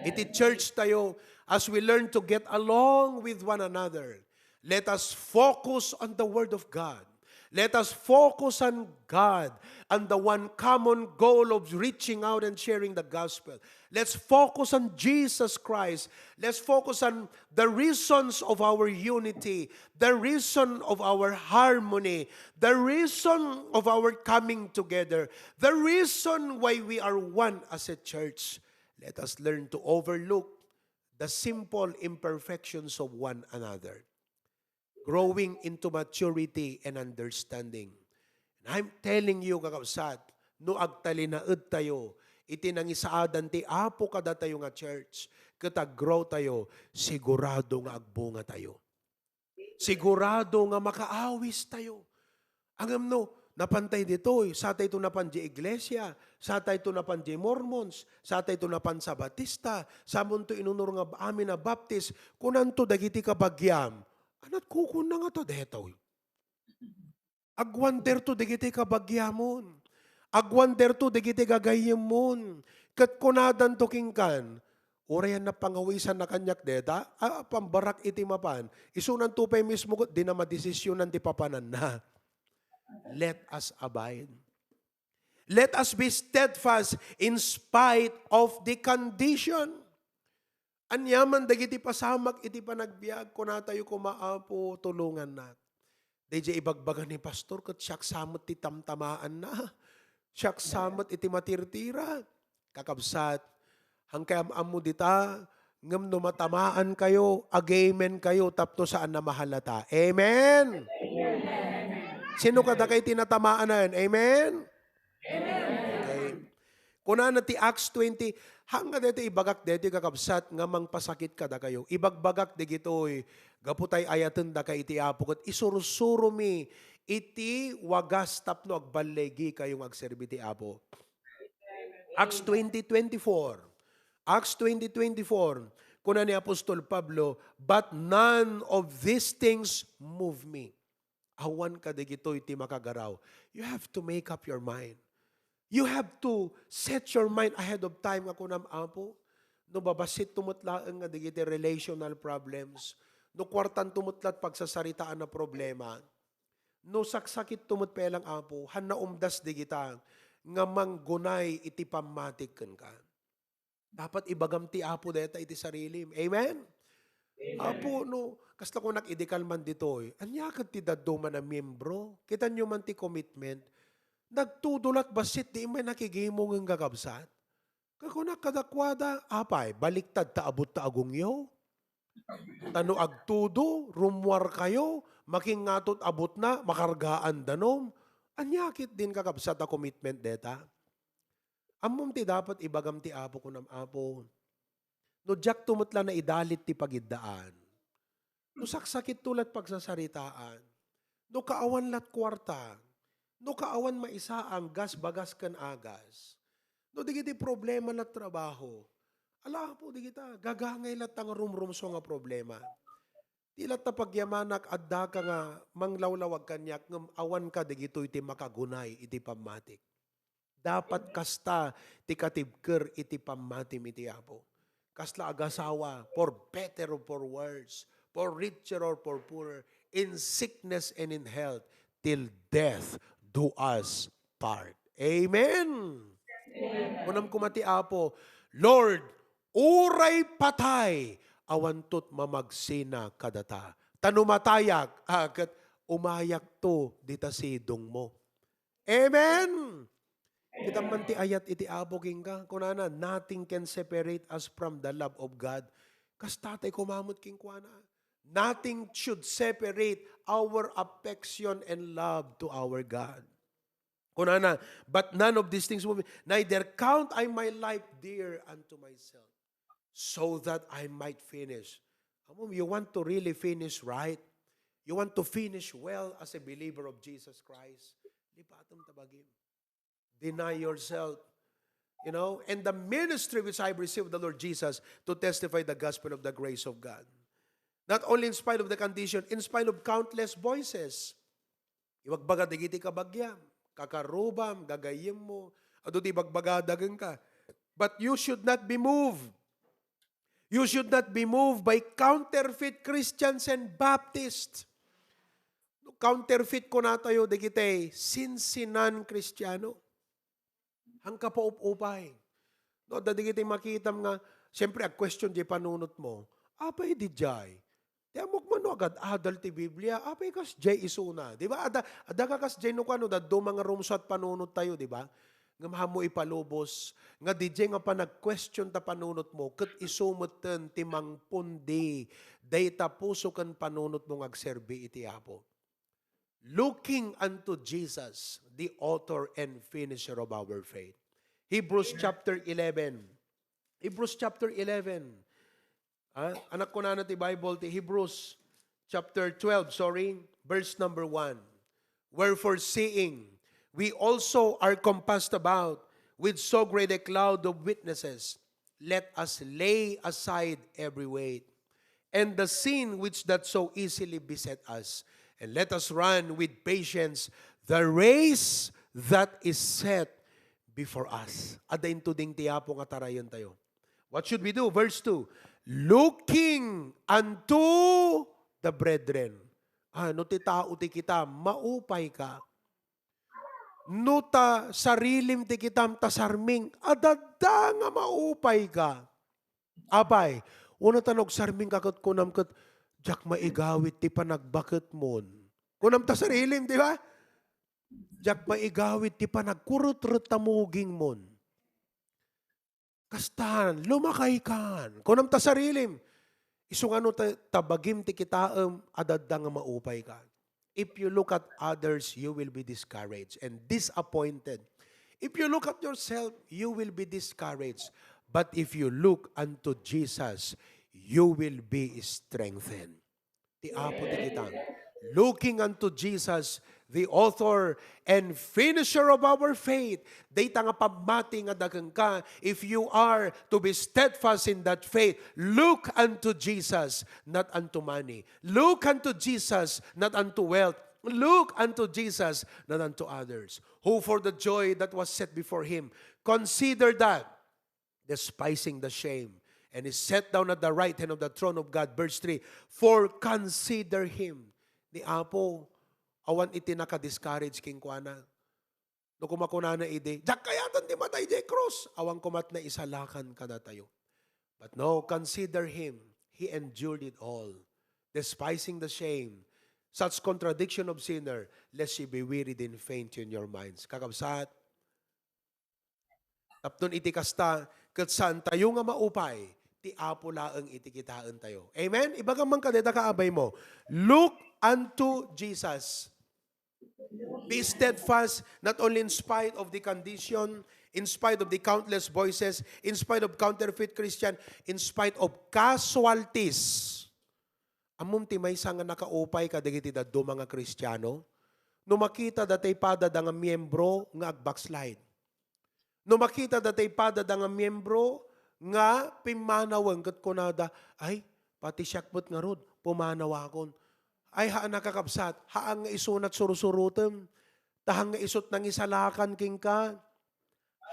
Iti church tayo, as we learn to get along with one another, let us focus on the Word of God. Let us focus on God and the one common goal of reaching out and sharing the gospel. Let's focus on Jesus Christ. Let's focus on the reasons of our unity, the reason of our harmony, the reason of our coming together, the reason why we are one as a church. Let us learn to overlook the simple imperfections of one another. Growing into maturity and understanding. And I'm telling you, kakabsat, no agtalinaed tayo iti nangisaadan ti Apo kadatayo nga church, ket aggrow tayo, sigurado nga agbunga tayo. Sigurado nga makaawis tayo. Ngem no, napan tay ditoy, sa tayto napan di iglesia, sa tayto napan di Mormons, sa tayto napan Sabatista, samonto inunor nga amin a Baptist, kunanto dagiti kabagiam, "Anat kukunna nga ta detoy?" Agwanderto dagiti kabagiamon. Agwanderto dagiti gagayyemmon. Ket kunadanto kenkan, "Uray a napangawisanna kaniak deta, a, pambarak iti mapan." Isunanto pay mismo ket dina madesisionan ti papananna. Let us abide. Let us be steadfast in spite of the condition. Aniaman dagiti pasamak iti panagbiag, kunatayo koma, "Apo, tulongannak." Daydiay ibagbaga ni pastor ket siak sa met ti tamtamaanna. Siak sa met iti matirtira. Kakabsat, han kayam-ammo dita, ngem no matamaan kayo, ag-amen kayo tapno saan a mahalata. Amen? Sino kadakay ti natamaanan? Amen? Okay. Kunana ti Acts twenty, "Haan nga daytoy ibagak daytoy, kakabsat, nga mangpasakit kadakayo. Ibagbagak dagitoy gapu tay ayatendaka iti Apo ket isursuromi iti wagas tapno agballigi kayo nga agserbi ti Apo." Acts twenty twenty-four. Acts twenty twenty-four, kuna ni Apostol Pablo, "But none of these things move me." Awan kadagitoy ti makagaraw. You have to make up your mind. You have to set your mind ahead of time nga kunam, "Apo, no babassit to met laeng nga dagiti relational problems, no kuartan to met lat pagsasaritaan a problema, No saksakitto met pay lang, Apo, han naumdas digita nga manggunay iti pammatik kenka. Dapat ibagam ti Apo dayta iti sarilim. Amen? Apo, no, kasla kunak idi kalman ditoy, ania ket ti dadduma a miembro? Kitanyo man ti commitment. Nagtudo lat bassit, di immay nakigimong nga kakabsat. Kakunak kadakuada, apay, baliktad ta abut ta agongyo? Ta no agtudo, rummuarkayo, makingatot abutna, makargaan danum. Ania ketdin kakabsat a commitment deta? Ammom ti dapat ibagam ti Apo, kunam, Apo, no diakto met la naidalit ti pagiddaan, no saksakitto lat pagsasaritaan, no kaawan lat kuarta, no kaawan maisaang gas, bagas ken agas, no dagiti problema lat trabaho, ala, Apo, dagita, gagangay latta nga rumrumso nga problema. Ti latta pagyamanak, addaka nga manglawlawag kaniak, ngem awanka dagitoy ti makagunay iti pammatik. Dapat kasta ti katibker iti pammatim iti Apo. Kasla agasawa, for better or for worse, for richer or for poorer, in sickness and in health, till death do us part. Amen. Kunam koma ti Apo, Lord, uray patay, awanto ti mamagsina kadata. Ta no matayak, ah, ket umayakto dita sidongmo. Amen! Kita man ti ayat iti Apo kenka, kunana, "Nothing can separate us from the love of God." Kasta tay kumamet kenkuana. Nothing should separate our affection and love to our God. Kunana, "But none of these things will be, neither count I my life dear unto myself, so that I might finish." Ammom, you want to really finish right? You want to finish well as a believer of Jesus Christ? Lipatem ta bagim. Deny yourself. You know, and the ministry which I have received of the Lord Jesus to testify the gospel of the grace of God. Not only in spite of the condition, in spite of countless voices. Ibagbaga dagiti kabagiam, kakarrubam, gagayyemmo, adu ti ibagbagada kenka. But you should not be moved. You should not be moved by counterfeit Christians and Baptists. No, counterfeit kunatayo dagiti sinsinan Kristiano. Hangka paup-upay. No, adda dagiti makitam nga, siyempre, ag-question di panunotmo. Apay di jay? Ti ammok man no agad-adal ti Biblia, apay kasjay isuna, di ba? Adda, adda ka kasjay no kano, dadduma nga rumsat panunottayo, di ba? Ngem ammo ipalubos, nga di jay nga panag-question ta panunotmo, ket isu metten ti mangpundi, dayta puso ken panunotmo nga agserbi iti Apo. Looking unto Jesus, the author and finisher of our faith. Hebrews chapter eleven. Hebrews chapter eleven. Ah, anak, kunana ti Bible, ti Hebrews chapter twelve, sorry, verse number one. "Wherefore, seeing we also are compassed about with so great a cloud of witnesses, let us lay aside every weight and the sin which doth so easily beset us, and let us run with patience the race that is set before us." Adda intuding ti Apo nga tarayentayo. What should we do? Verse two, "Looking unto the brethren." Ah, no ti tao ti kita, maupay ka. No ta sarilim ti kitam, ta sarming, adda nga maupay ka. Apay, una ta no agsarming ka ket kunam ket, "Diak maigawid ti panagbaketmon." Kunam ta sarilim, di ba? "Diak maigawid ti panagkuretret ta mugingmon." Kastan, lumakay kan. Kunam ta sarilim. Isu nga no ta, ta bagim ti kitaem, adda nga maupay ka. If you look at others, you will be discouraged and disappointed. If you look at yourself, you will be discouraged. But if you look unto Jesus, you will be strengthened. Ti Apo ti kita. Looking unto Jesus, the author and finisher of our faith. Dayta nga pammati nga dakenka, if you are to be steadfast in that faith, look unto Jesus, not unto money. Look unto Jesus, not unto wealth. Look unto Jesus, not unto others. Who for the joy that was set before him considered that despising the shame, and is set down at the right hand of the throne of God. Verse three, "For consider him." Ni Apo, awan iti naka-discourage kenkuana. No kumakunana idi, "Diak kayaten ti matay idiay krus," awan koma ti naisalakan kadatayo. But no, consider him. He endured it all, despising the shame, such contradiction of sinner, lest ye be wearied and faint in your minds. Kakabsat, tapno iti kasta, ket saantayo nga maupay, ti Apo laeng iti kitaentayo. Amen? Ibagam man kadayta kaabaymo, "Look unto Jesus." Be steadfast, not only in spite of the condition, in spite of the countless voices, in spite of counterfeit Christian, in spite of casualties. Ammom ti maysa nga nakaupay kadagiti dadduma nga Kristiano? No makita dayta pada nga miyembro nga ag-backslide. No makita dayta pada nga miyembro nga pimmanawen ket kunada, "Ay, pati siak met ngarud, pumanawakon." Ay, haan a kakabsat, haan nga isunat sursurutem, ta haan nga isut nangisalakan kenka.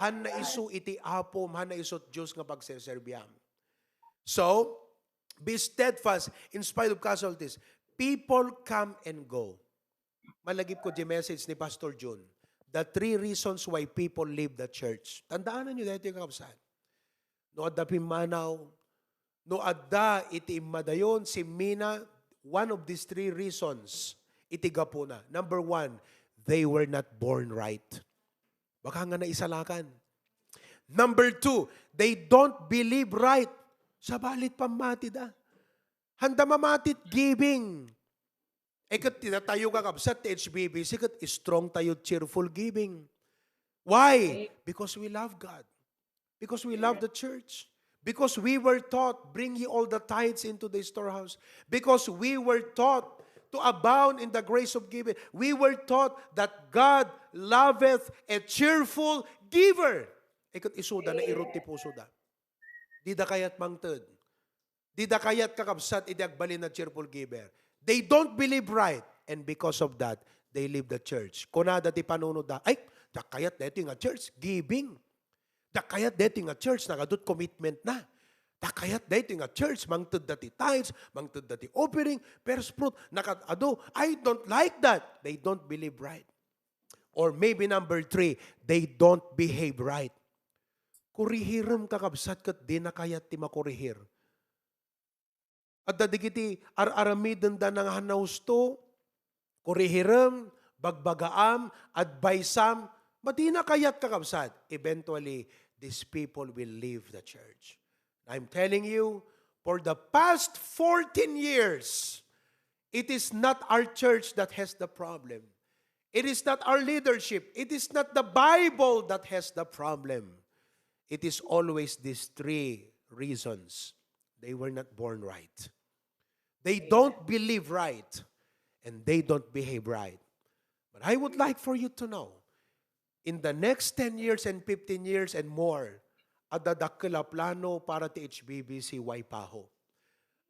Haan nga isu iti Apom, haan nga isut Dios nga pagserserbiam. So, be steadfast in spite of casualties. People come and go. Malagip ko di message ni Pastor Jun. The three reasons why people leave the church. Tandaan niyo daytoy, kakabsat. No adda pimmanaw, no adda iti immadayon, simmina, one of these three reasons iti gapuna. Number one, they were not born right. Baka nga naisalakan. Number two, they don't believe right. Sabali ti pammatida. Haanda mamati ti giving. E ket ti datayo, kakabsat, ti H B B C ket strong tayo cheerful giving. Why? Because we love God. Because we love the church. Because we were taught, "Bring ye all the tithes into the storehouse." Because we were taught to abound in the grace of giving. We were taught that God loveth a cheerful giver. E ket isuda, nairut ti pusoda. Dida kayat mangted. Dida kayat, kakabsat, iti agbalin a cheerful giver. They don't believe right. And because of that, they leave the church. Kunada ti panunotda, "Ay, diak kayat daytoy nga church, giving. Diak kayat daytoy nga church, nagadu ti commitment na. Diak kayat daytoy nga church, mangtedda ti tithes, mangtedda ti offering, first fruit, nagadu. I don't like that." They don't believe right. Or maybe number three, they don't behave right. Kurihirem, kakabsat, ket dina kayat ti makurihir. Adda dagiti ar-aramidenda nga haan a husto, kurihirem, bagbagaam, adviseam, madina kayat, kakabsat. Eventually, these people will leave the church. I'm telling you, for the past fourteen years, it is not our church that has the problem. It is not our leadership. It is not the Bible that has the problem. It is always these three reasons. They were not born right. They don't believe right. And they don't behave right. But I would like for you to know, in the next ten years and fifteen years and more, adda dakkel a plano para ti H B B C Waipahu.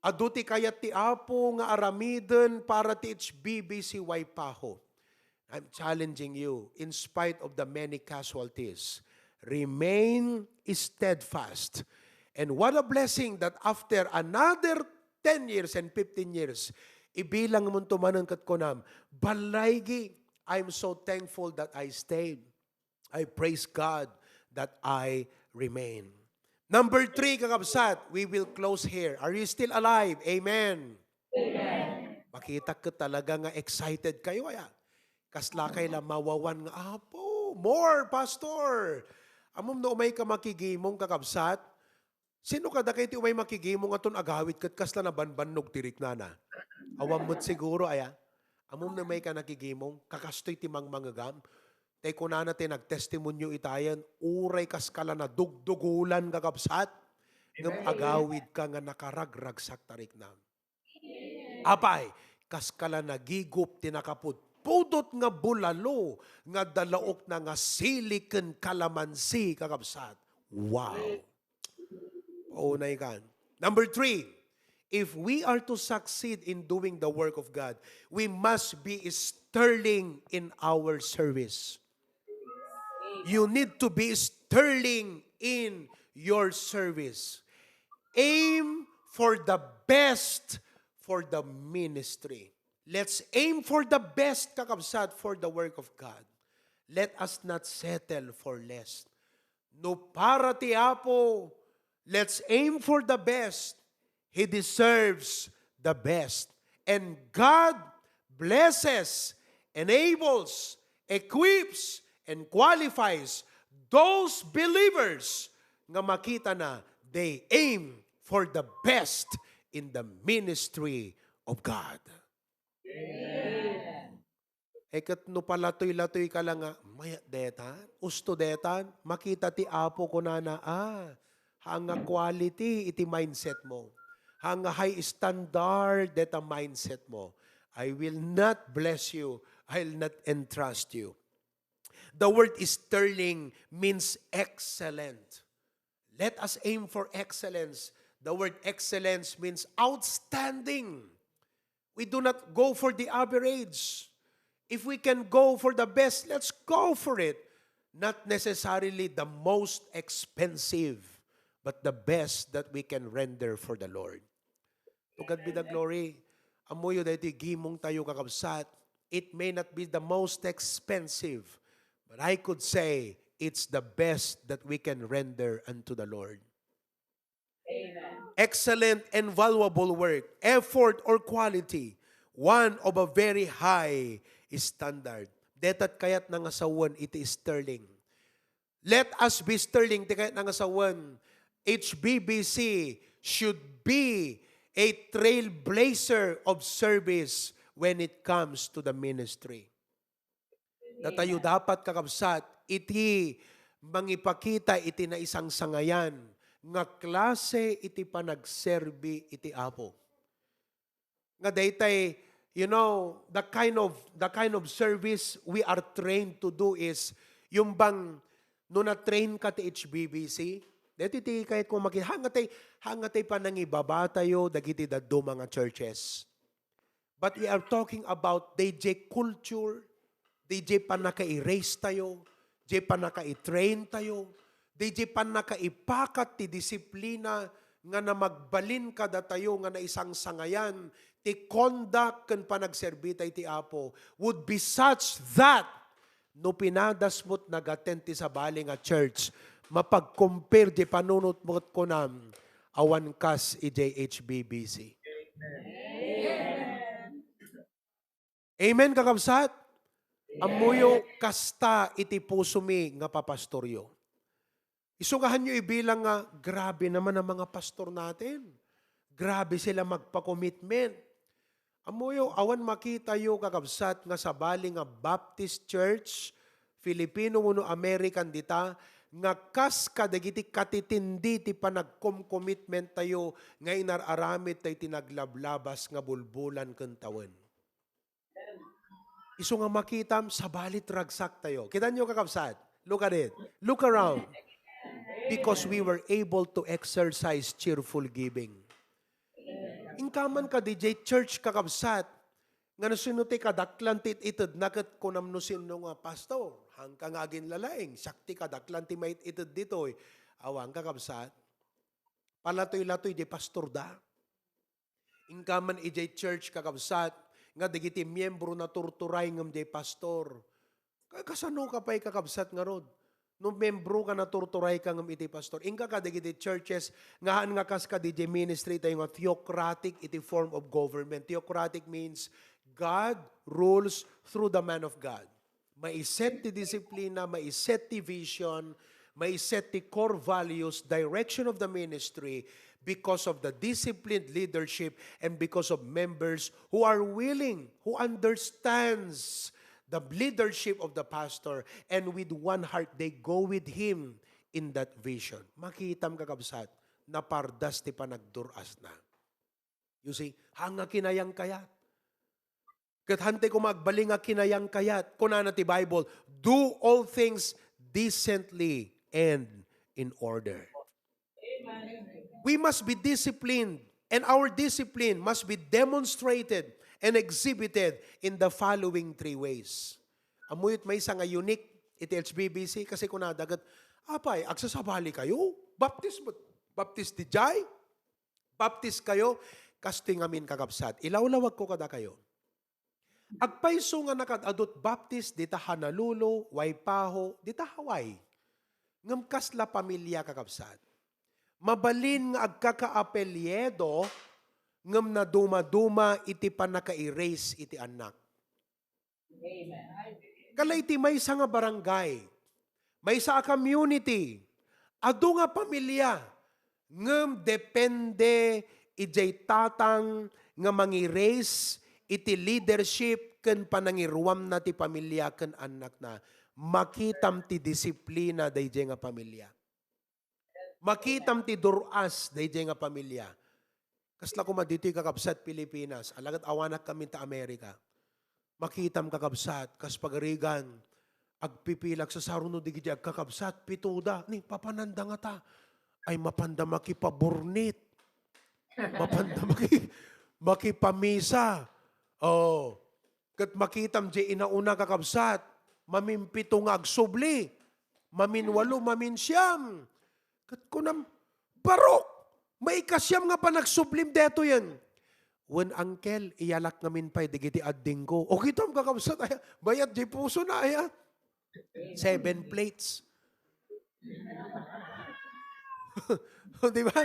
Adu ti kayat ti Apo nga aramiden para ti H B B C Waipahu. I'm challenging you, in spite of the many casualties, remain steadfast. And what a blessing that after another ten years and fifteen years, ibilang mo to manen ket kunam, "Balaygi, I'm so thankful that I stayed. I praise God that I remain." Number three, kakabsat, we will close here. Are you still alive? Amen. Amen. Makita ko talaga nga excited kayo, aya. Kasla kay la mawawan nga, "Apo, more, Pastor." Ammom no umay ka makigimong, kakabsat? Sino kadakayo ti umay makigimong aton agawid ket kasla nabanbannog ti riknana? Awan met siguro, aya. Ammom no umay ka nakigimong, kakastoy ti mangmangegam. Tay kunana ti nagtestimonio itayen, "Uray kaskala nadugdugulan, kakabsat, ngem agawid ka nga nakaragragsak ta riknam." Apay, kaskala nagigup ti nakapudpudot nga bulalo nga adda laokna nga sili ken kalamansi, kakabsat. Wow! Paunay kan. Number three, if we are to succeed in doing the work of God, we must be sterling in our service. You need to be sterling in your service. Aim for the best for the ministry. Let's aim for the best, kakabsat, for the work of God. Let us not settle for less. No para ti Apo, let's aim for the best. He deserves the best. And God blesses, enables, equips, and qualifies those believers nga makita na they aim for the best in the ministry of God. Amen. Eh, ket no palatoy-latoy ka lang nga, "Mayat detan, usto detan, makita ti Apo," kunana, ah, haan nga quality iti mindset mo. Haan nga high standard deta mindset mo. I will not bless you. I'll not entrust you. The word sterling means excellent. Let us aim for excellence. The word excellence means outstanding. We do not go for the average. If we can go for the best, let's go for it. Not necessarily the most expensive, but the best that we can render for the Lord. To God be the glory. Ammoyo daytoy gimong tayo, kakabsat. It may not be the most expensive, but I could say it's the best that we can render unto the Lord. Amen. Excellent and valuable work, effort or quality, one of a very high standard. Deta ti kayatna nga sawen iti sterling. Let us be sterling, ti kayatna nga sawen. H B B C should be a trailblazer of service when it comes to the ministry. Datayo dapat, kakabsat, iti mangipakita iti naisangsangayan nga klase iti panagserbi iti Apo. Nga daytay, you know, the kind of, the kind of service we are trained to do is, yung bang, no na-train ka ti H B B C, daytoy ti kayat ko makita, haan nga tay, haan nga tay panangibaba tayo, dagiti dadduma nga churches. But we are talking about D J culture, D J pannaka-raise tayo, D J pannaka-train tayo, D J pannakaipakat ti disiplina nga namagbalin kadatayo nga naisangsangayan ti conduct ken panagserbi tayo ti Apo would be such that no pinadas mo't nag-attend ti sabali nga church, mapag-compare di panunot mo't kunam, awan kas idiay H B B C. Amen, kakabsat? Ammoyo, kasta iti pusomi nga papastoryo. Isu nga hanyo ibilang nga, "Grabe naman ang mga pastor natin. Grabe sila magpa-commitment." Ammoyo, awan makitayo, kakabsat, nga sabali nga Baptist Church, Filipino wenno American dita, nga kas kadagiti katitindi ti panagkom-commitment tayo nga inar-aramid tayo ti naglablabas nga bulbulan ken tawen. Isu nga makitam, sabali ti ragsak tayo. Kitanyo, kakabsat? Look at it. Look around. Because we were able to exercise cheerful giving. Inka man kadi jay church, kakabsat, nga no sino ti kadaklan ti it-itedna ket kunam no sino nga, "Pastor, haanka nga aginlalaing, siak ti kadaklan ti mait-ited ditoy." Awan, kakabsat. Palatoy-latoy jay pastor da. Inka man idiay church, kakabsat, nga dagiti miembro naturturay ngem jay pastor. Ka-, kasano ka pay, kakabsat, ngarud? No miembro ka, naturturay ka ngem iti pastor. Inka kadagiti churches nga haan nga kas kadi jay ministry tayo nga theocratic iti form of government. Theocratic means God rules through the man of God. Maiset ti disiplina, maiset ti vision, maiset ti core values, direction of the ministry because of the disciplined leadership and because of members who are willing, who understands the leadership of the pastor, and with one heart, they go with him in that vision. Makitam, kakabsat, napardas ti panagdur-asna. You see, haan nga kinayang kayat. Ket hantay koma agbalin nga kinayang kayat. Kunana ti Bible, "Do all things decently and in order." We must be disciplined, and our discipline must be demonstrated and exhibited in the following three ways. Ammoyo ti maysa nga unique iti H B B C, kasi kunada ket, "Apay, agsasabali kayo? Baptismo, baptis di jay? Baptis kayo?" Kastoy ngamin, kakabsat. Ilawlawag ko kadakayo. Agpayso nga nakaad-adut baptis dita Honolulu, Waipahu, dita Hawaii. Ngem kasla pamilia, kakabsat. Mabalin nga agkakaapelyedo, ngem nadumaduma iti pannaka-erase iti annak. Kala iti maysa nga barangay, maysa a community, adu nga pamilia, ngem depende idiay tatang nga mangi-raise iti leadership ken panangiruamna ti pamilia ken annakna. Makitam ti disiplina daydiay nga pamilia. Makitam ti dur-as daydiay nga pamilia. Kasla koma ditoy, kakabsat, Pilipinas, alagad awanak kami ta Amerika. Makitam, kakabsat, kas pagarigan, agpipilak sa saruno digiti agkakabsat, pitoda, ni papananda ngata. Ay, mapanda makipaburnit. Mapanda maki-, makipamisa. Oh. Ket makitam diay inauna, kakabsat, maminpito nga agsubli, maminwalo, maminsiam. Ket kunam, "Barok, maikasiam nga panagsublim detoyen." "Wen, uncle, iyalak ngamin pay dagiti addingko." O kitam, kakabsat, aya, bayat diay pusona, aya. Seven plates. Di ba?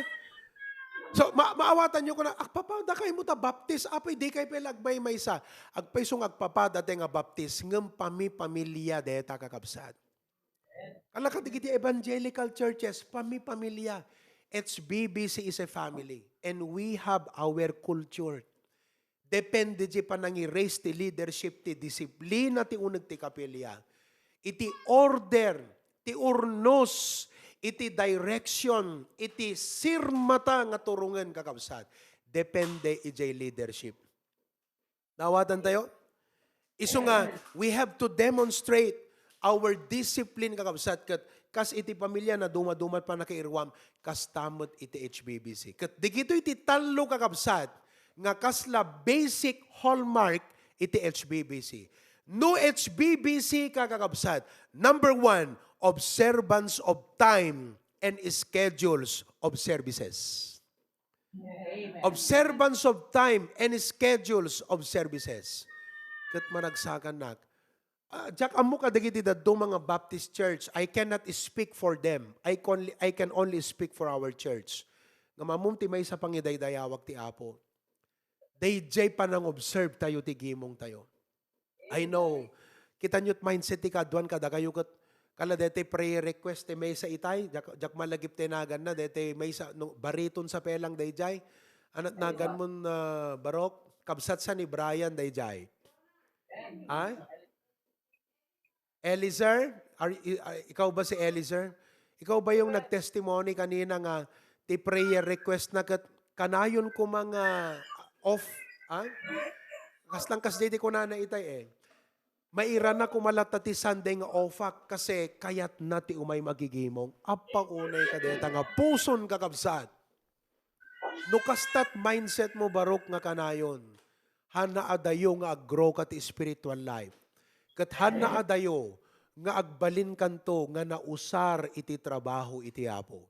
So, ma-, maawatanyo koma, "Agpapada kaymo ta baptis, apay, dikay pay la agmaymaysa." Agpayso nga agpapada tay nga baptis, ngem pamipamilia dayta, kakabsat. Kala kadagiti evangelical churches, pamipamilia. H B B C is a family, and we have our culture. Depende diay panangi-raise ti leadership, ti disiplina ti uneg ti kapilya, iti order, ti urnos, iti direction, iti sirmata nga turongen, kakabsat. Depende idiay leadership. Naawatantayo? Isu nga, we have to demonstrate our discipline, kakabsat, ket kas iti pamilya, nadumaduma ti pannakairuam, kasta met iti H B B C. Ket dagitoy ti tallo, kakabsat, nga kasla basic hallmark iti H B B C. No H B B C, kakabsat, number one, observance of time and schedules of services. Observance of time and schedules of services. Ket managsakannak, ah, diak ammo kadagiti dadduma nga Baptist Church. I cannot speak for them. I can, I can only speak for our church. Ngem ammom ti maysa pangidaydayawak ti Apo. Daydiay panang-observe tayo ti gimong tayo. I know. Kitaenyo ti mindset ti kaaduan kadakayo ket kala daytoy prayer request ti maysa itay, diak, diak malagip ti naganna, daytoy maysa, no, bariton sa pelang daydiay. Anat naganmon, ah, Barok? Kabsat sa ni Brian daydiay. Ay? Eliezer? Are, i-, ah, ikaw ba si Eliezer? Ikaw ba yung nag-testimony kanina nga ti prayer request na ket kanayon koma nga off, ah? Kasla kas di kunana itay eh. Mairana koma latta ti Sunday nga off-ak kasi kayatna ti umay magigimong. Appa unay kadeta nga puson, kakabsat. No kastat mindset mo, Barok, nga kanayon, hanna adayo nga ag-grow ka ti spiritual life. Ket hanna adayo nga agbalinkanto nga nausar iti trabaho iti Apo.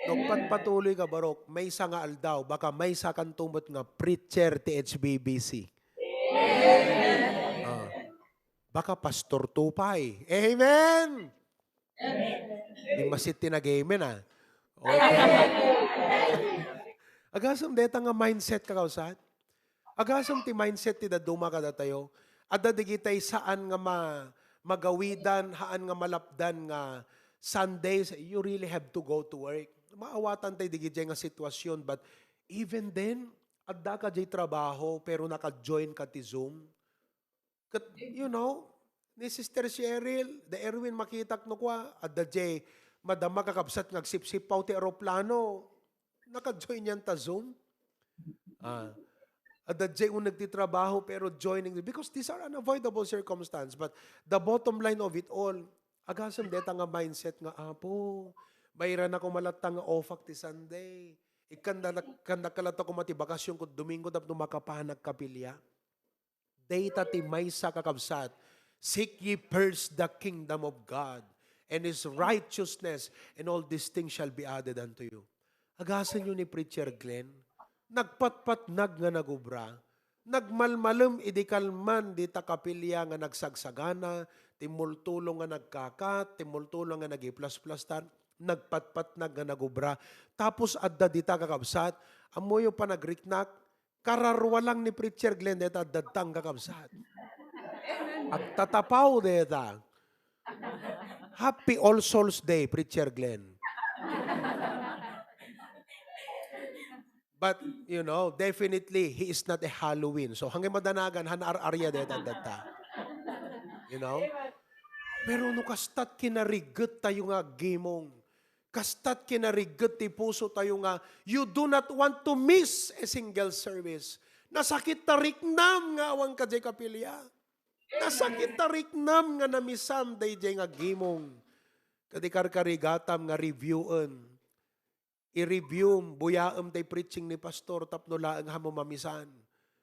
No patpatuloy ka, Barok, maysa nga aldaw, baka maysa kanto met nga preacher ti H B B C. Ah. Baka pastor to pay. Amen! Di masit ti nag-amen, ah. Okay. Agasem deta nga mindset, kakabsat. Agasem ti mindset ti dadduma kadatayo. Adda digitay saan nga ma-, magawidan, haan nga malapdan nga Sundays, you really have to go to work. Maawatan tay digitay nga sitwasyon, but even then, adda ka jay trabaho, pero naka-join ka ti Zoom. Ket, you know, ni Sister Cheryl, da Erwin, makitak no kua, adda jay madama, kakabsat, nga agsipsippaw ti eroplano. Naka-join yan ta Zoom. Ah. Adda jay uneg ti trabaho, pero joining, because these are unavoidable circumstance. But the bottom line of it all, agasem deta nga mindset nga, "Apo, mairana koma latta nga off-ak ti Sunday. Ikkan da, ikkan da ka latta koma ti bakasyon ko Domingo tapno makapanak kapilya." Dayta ti maysa, kakabsat, "Seek ye first the kingdom of God and His righteousness, and all these things shall be added unto you." Agasenyo ni Preacher Glenn, nagpatpatnag nga nagubra, Nagmalmalem idi kalman dita kapilya nga nagsagsagana, timmultulong nga nagkakat, timmultulong nga nagiplasplaster, nagpatpatnag nga nagubra. Tapos adda dita, kakabsat, ammoyo panagriknak, kararua lang ni Preacher Glenn deta adda dita, kakabsat. Agtatapaw deta. Happy All Souls Day, Preacher Glenn. But, you know, definitely, he is not a Halloween. So, hanggang madanagan, han ar-arya deta, deta. You know? Pero no kastat kinariget tayo nga aggimong, kastat kinariget ti puso tayo nga, you do not want to miss a single service. Nasakit ta riknam nga awan ka diay kapilya. Nasakit ta riknam nga namisam daydiay nga aggimong. Kadi karkarigatam nga reviewen. I-review, buyaem tay preaching ni pastor tapno laeng ammo mamisan.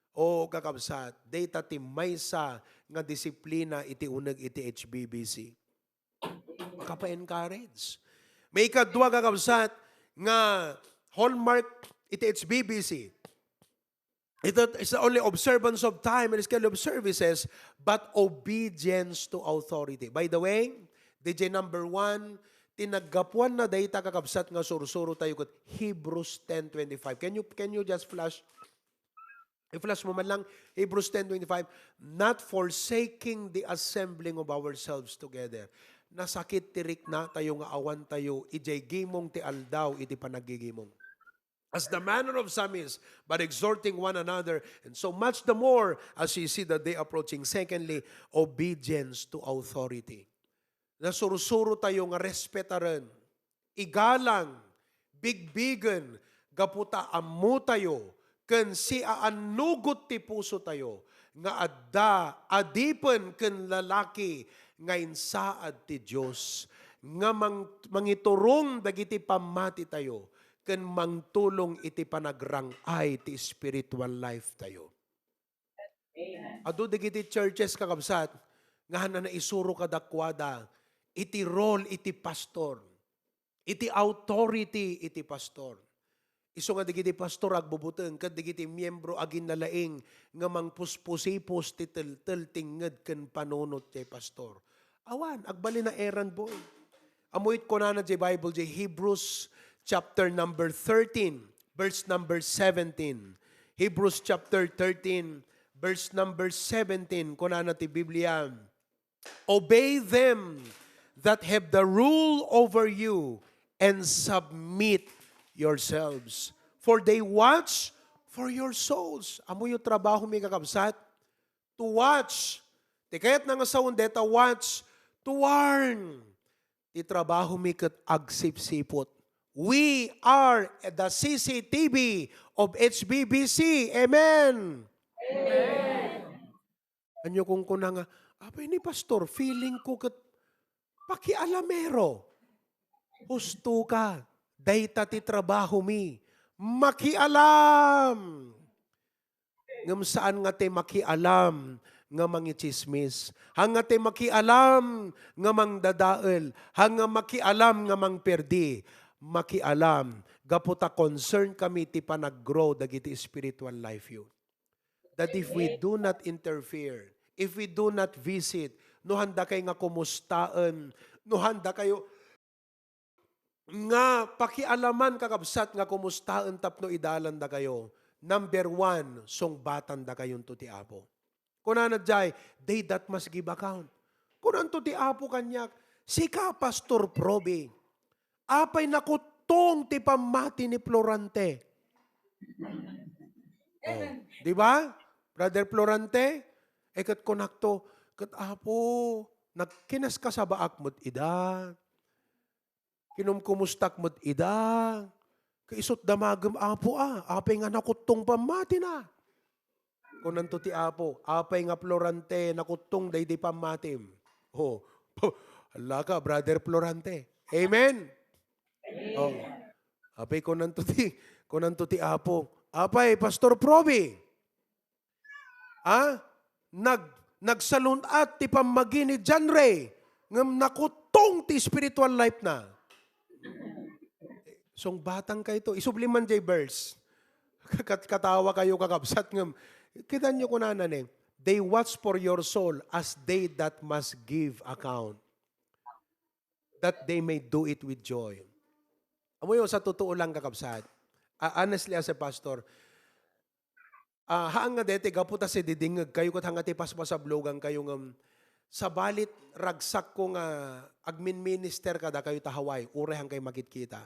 O, kakabsat, dayta ti maysa nga disiplina iti uneg iti H B B C. Makapa-encourage. May ikadua, kakabsat, nga hallmark iti H B B C. It is not only observance of time and schedule of services, but obedience to authority. By the way, D J number one, ti naggapuanna dayta, kakabsat, nga sursuro tayo ket Hebrews ten twenty-five. Can you, can you just flash? I-flash mo man lang, Hebrews ten twenty-five, "Not forsaking the assembling of ourselves together." Nasakit ti rikna tayo nga awan tayo idiay gimong ti aldaw iti panaggigimong. As the manner of some is, but exhorting one another, and so much the more as ye see the day approaching. Secondly, obedience to authority. Nasursuro tayo nga respetaren, igalang, bigbigen, gapu ta ammo tayo ken siaannugot ti puso tayo nga adda adipen ken lalaki nga insaad ti Dios nga mang-, mangiturong dagiti pammati tayo ken mangtulong iti panagrang-ay ti spiritual life tayo. Amen. Adu dagiti churches, kakabsat, nga han-, naisuro kadakuada iti role iti pastor, iti authority iti pastor. Isu nga dagiti pastor agbubuteng ket dagiti miembro aginnalaing nga mangpuspusipos ti teltel, tingnged ken panunot ti pastor. Awan, agbalin a errand boy. Ammo it kunana diay Bible, diay Hebrews chapter number thirteen, verse number seventeen. Hebrews chapter thirteen, verse number seventeen, kunana ti Biblia, "Obey them that have the rule over you and submit yourselves, for they watch for your souls." Ammoyo trabahomi, kakabsat? To watch. Ti kayatna nga sawen deta watch, to warn. Ti trabahomi ket agsipsiput. We are the C C T V of H B B C. Amen. Amen. Ania kunkuna nga, "Apay ni pastor, feeling ko ket pakialamero." Husto ka, dayta ti trabahomi. Makialam. Ngem saan nga ti makialam nga mangitsismis. Saan nga ti makialam nga mangdadael. Saan nga makialam nga mangperdi. Makialam. Gapu ta concern kami ti panag-grow dagiti spiritual life yo. That if we do not interfere, if we do not visit, no sanda kay nga kumustaen, no sanda kayo nga pakialaman, kakabsat, nga kumustaen tapno idalandakayo, number one, sungbatandakayonto ti Apo. Kunana diay, "They that must give account." Kunanto ti Apo kaniak, "Sika, Pastor Proby, apay nakuttong ti pammati ni Florante?" Oh, di ba? Brother Florante, e ket kunakto, "Ket Apo, nag-, kinaskasabaak met ida. Kinumkumustak met ida. Kaisut damagem, Apo, a, apay nga nakuttong pammatina?" Kunanto ti Apo, "Apay nga Florante, nakuttong daydi pammatim?" Oh, allaka, Brother Florante. Amen? Oh. Apay, kunanto ti, kunanto ti Apo, "Apay, Pastor Proby, a, nag-, nagsalun-at ti pammagi ni John Ray, ngem nakuttong ti spiritual life na." Sungbatan kayto. Isubli man jay verse. Kat-, katawa kayo, kakabsat, ngem Kita niyo kunana ni, "They watch for your soul as they that must give account, that they may do it with joy." Amoyo, sa totoo lang, kakabsat, ah, honestly, as a pastor, ah, haan nga deti gapu ta sididingngeg kayo ket haan nga ti paspasablogangkayo ngem, sabali ragsakko nga agminminister kadakayo ta Hawaii, uray haan kayo makitkita.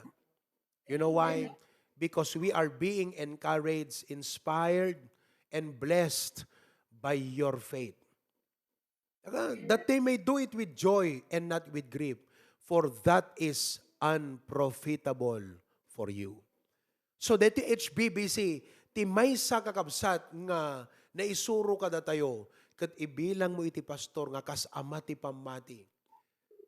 You know why? Because we are being encouraged, inspired, and blessed by your faith. Aga, that they may do it with joy and not with grief, for that is unprofitable for you. So, deti H B B C, ti maysa, kakabsat, nga naisuro kadatayo, ket ibilang mo iti pastor nga kas ama ti pammati.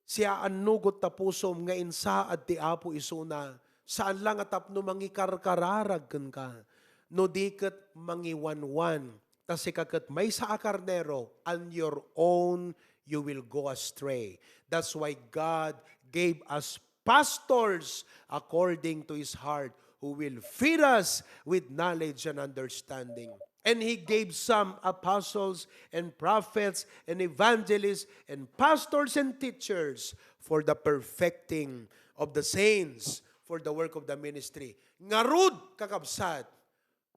Siya, annugot ta pusom nga insaad ti Apo isuna, saan la nga tapno mangikarkararag kenka, no di ket mangiwanwan, ta sika ket maysa a karnero, on your own you will go astray. That's why God gave us pastors according to His heart, who will feed us with knowledge and understanding. And He gave some apostles and prophets and evangelists and pastors and teachers for the perfecting of the saints, for the work of the ministry. Ngarud, kakabsat,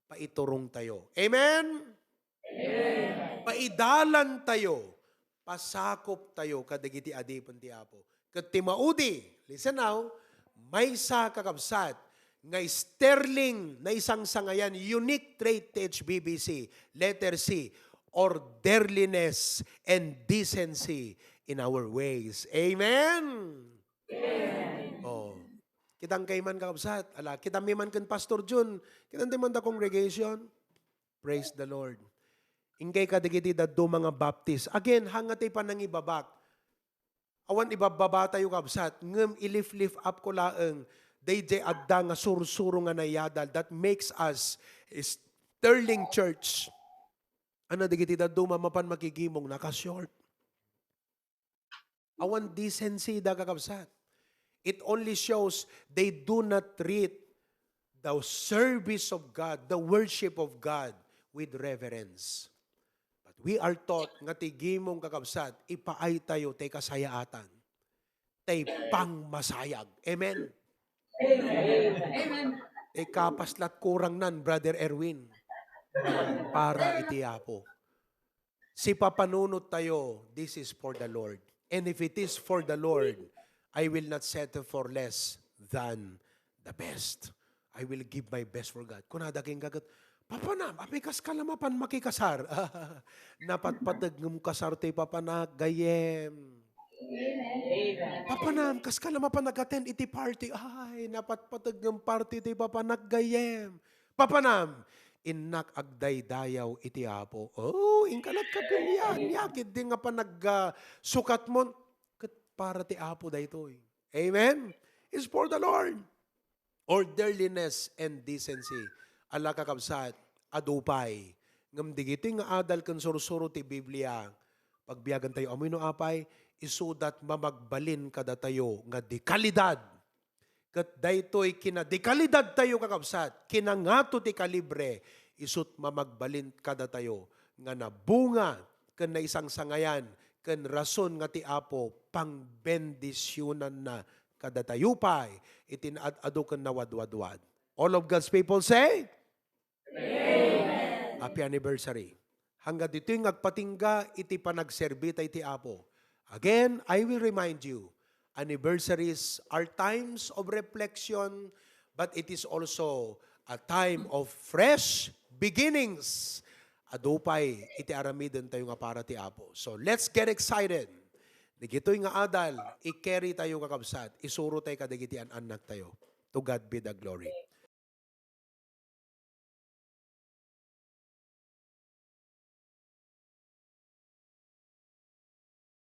paiturong tayo. Amen? Amen. Paidalan tayo, pasakop tayo kadagiti adipen ti Apo. Ket ti maudi, listen now, maysa, kakabsat, nga sterling, naisangsangayan, unique trait ti H B B C, letter C, orderliness and decency in our ways. Amen? Amen. Oh. Kitangkay man, kakabsat. Ala, kitami man ken Pastor Jun. Kitangkay man the congregation. Praise the Lord. Ingkay kadagiti dadduma nga Baptist. Again, hanga ti panangibabak. Awan ibabbaba tayo, kabsat, ngem i-lift, lift up ko laeng daydiay adda nga sursuro nga nayadal that makes us a sterling church. Ano dagiti dadduma mapan makigimong, naka-short. Awan decency da, kakabsat. It only shows they do not treat the service of God, the worship of God with reverence. But we are taught nga ti gimong, kakabsat, ipaay tayo tay kasayaatan, tay pangmasayag. Amen? Amen. Amen. Tay kapas lat kurang nan, Brother Erwin. Para iti Apo. Sipapanunot tayo, this is for the Lord. And if it is for the Lord, I will not settle for less than the best. I will give my best for God. Kunada kenka ket, "Papanam, apay kaska la mapan makikasar?" Napatpateg ngem kasar ti papanak, gayyem. Amen. Papanam, kaska la mapan nag-attend iti party? Ay, napatpateg ngem party ti papanak, gayyem. Papanam, innak agdaydayaw iti Apo. Oh, inka lat kabilyan. Ania ketdi nga panag, ah, sukatmon? Ket para ti Apo daytoy. Amen? It's for the Lord. Orderliness and decency. Ala, kakabsat, adu pay. Ngem digitoy nga adal ken sursuro ti Biblia, pagbiagan tayo, amoy no apay, isudat mamagbalin kadatayo nga dekalidad. Ket daytoy kinadekalidad tayo, kakabsat, kinangato ti kalibre, isut mamagbalin kadatayo nga nabunga ken naisangsangayan ken rason nga ti Apo pangbendisionanna kadatayo pay iti naad-adu ken nawadwadwad. All of God's people say, Amen. Happy anniversary. Hangga ditoy nga agpatingga iti panagserbi ta iti Apo. Again, I will remind you, anniversaries are times of reflection, but it is also a time of fresh beginnings. Adu pay iti aramiden tayo nga para ti Apo. So, let's get excited. Digitoy nga adal, i-carry tayo, kakabsat, isuro tayo kadagiti an-annak tayo. To God be the glory.